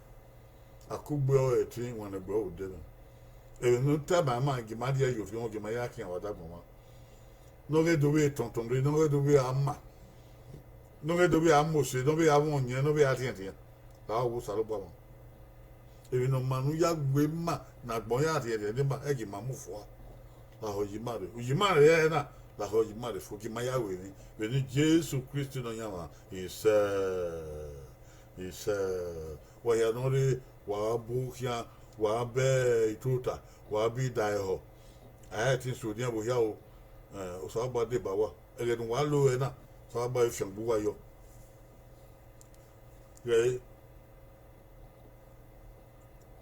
akugbe ọre ẹtin, iwannegbe ọre odẹ nẹ. Emwi ne u tama ima, gie ima rhie ye orhiọn, gie ima ya khian vbe adagbọn mwa. Ne ọ ghẹ do vbe tọntọn rre, ne ọ ghẹ do vbe a ma, ne ọ ghẹ do vbe a mose, ne ọ vbe a mwẹ ọyẹn, ne ọ vbe a rhiẹnrhiẹn, la ọ wẹ Osanobua mwa. Emwi ne ọ ma ne u ya gu ima ne agbọn ya rhiẹnrhiẹn ne ima, ẹ gie ima mu fua. Lahọ ye ima rre, uyi ima rre ẹre na, lahọ ye ima rre fo, gie ima ya ru emwi vbene Jesu Kristi Nọyaẹnmwa. Isẹ, isẹ. Wa hia ne ọ rre, wa bu khian, wa bẹ itota, wa bi da ẹhọ. A i ẹtin so odian vbe hia o, Osanobua deba uwa. Ẹghẹ ne uwa lo ẹre na, Osanobua gha fiangbe uwa yọ. Ghẹ ẹre,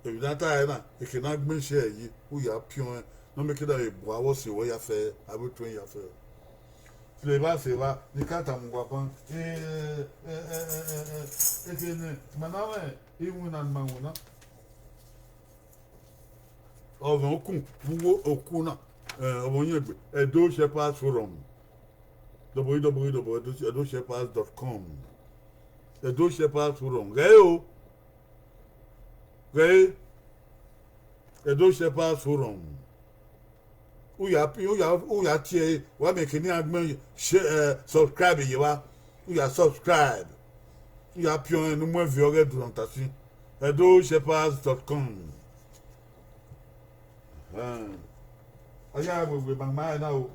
emwi ne a ta ẹre na, eke ne a gbẹn share ye, u ya piọn ẹn, ne ọ mieke da vbe bu avbe ọse ruẹ ya fẹ, avbe otuẹn ya fẹ. Sẹ evba, sẹ evba, ne I ka tama uwa ban, eh, eh, eh, eh, eh, eh, eke ne ima na mwẹ iwinna ne ima winna. Ọ mwẹ okun vbe uwu okun na, eh, ọ mwẹ ọyẹngbe, Edo Shepherds Forum, w w w dot edo shepherds dot com, Edo Shepherds Forum, ghẹ ẹre o, ghẹ ẹre, Edo Shepherds Forum. U ya, u ya, u ya tie ẹre, wa miẹn eke ne iran gbẹn share, eh, subscribe ye evba. U ya subscribe. U ya piọn ẹn ne u mu ẹn viọ ọghe ẹdunmwuda sin. Edo Shepherds dot com. Ẹhẹn. Ọ ya wewe ma ma ẹre na o.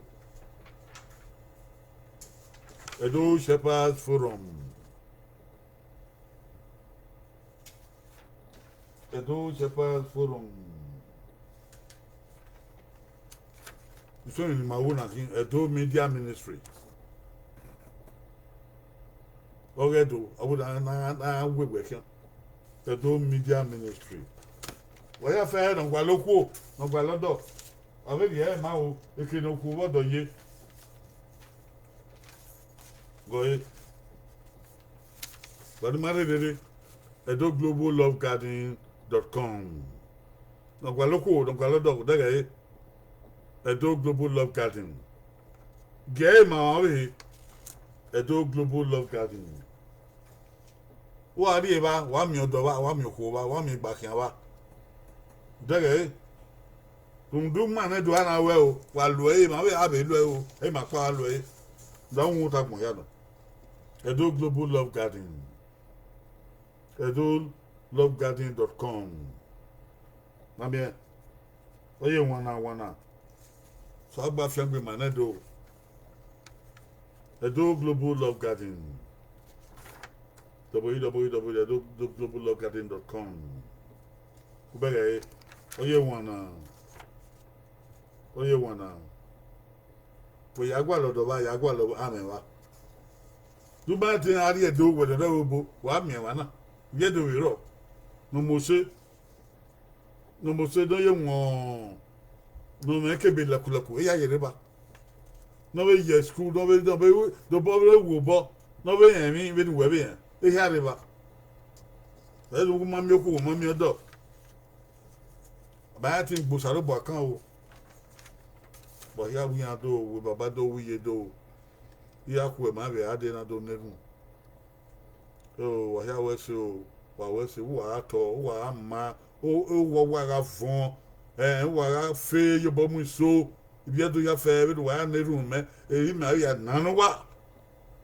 Edo Shepherds Forum. Edo Shepherds Forum. Isọni ne ima ru na khin, Edo Media Ministry. Ọghe Ẹdo, avbe na, na, na wewe khian. Edo Media Ministry. Wa ya fẹ ne ọ gualọ okhuo, ne ọ gualọ ọdọ. Wa vbe rhie ẹre ma o, eke ne okhuo vbe ọdọ ye. Gọ ẹre. Wa ne ima rherere, edo global love garden dot com. Ne ọ gualọ okhuo, ne ọ gualọ ọdọ, dẹghẹ ẹre, Edo Global Love Garden. Gie ẹre ma ọvbehe, Edo Global Love Garden. Wa rri evba, wa miẹn ọdọ vba, wa miẹn okhuo vba, wa miẹn igbakhian vba. Dẹghẹ ẹre, rhunmwuda ima ne do a na ruẹ o, wa lo ẹre, ma vbe a vbe lo ẹre o, ẹre ima kpa gha lo ẹre. Da uhunmwu ta agbọn hia nọ. Edo Global Love Garden. Edo love garden dot com. Ma miẹn, ọ ye wana wana. Osanobua fiangbe ima nẹ do. Edo Global Love Garden. W W W dot edo global love garden dot com. Ubẹghe ẹre, ọ ye wana, ọ ye wana. Wẹ ya gualọ ọdọ vba, ya gualọ amwẹ vba. De u ma te iran rhie do wẹ dọdọ vbe obo, wa miẹn emwa na, vbe Ẹdo vbe rrọọ, ne ọ mose, ne ọ mose ne ọ ye wọn, ne ọ mwẹ kebe lẹkulẹku, eya ye rre evba. Ne ọ vbe ye school, ne ọ vbe, ne ọ vbe, ne ọ vbe ru obọ, ne ọ vbe rẹn emwi vbene uwẹ vbe rẹn, ehia rre evba. Ẹ i re uwu ma miẹn okhuo, ma miẹn ọdọ. Ọ ma ya te gbe Osanobua kan o. Wa hia wẹ iran do, wẹ baba do, wẹ iye do. Iran khu ẹmwẹ vbe a dee na do na erhunmwu. O, wa hia wẹ ẹse o, wa wẹ ẹse, uwa gha tọ, uwa gha ma, o, uwa, uwa gha vọn, ẹ, uwa gha fe ye obọ mu iso, ivbi Ẹdo hia fẹ, vbene uwa ya na erhunmwu mẹ, erha imẹ a ya na ne uwa.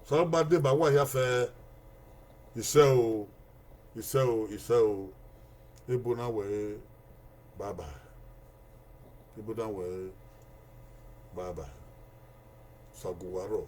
Osanobua deba uwa hia fẹ, isẹ o, isẹ o, isẹ o, ebo na wẹẹ, bye bye. Ebo na wẹẹ, bye bye. Sago wa rrọọ.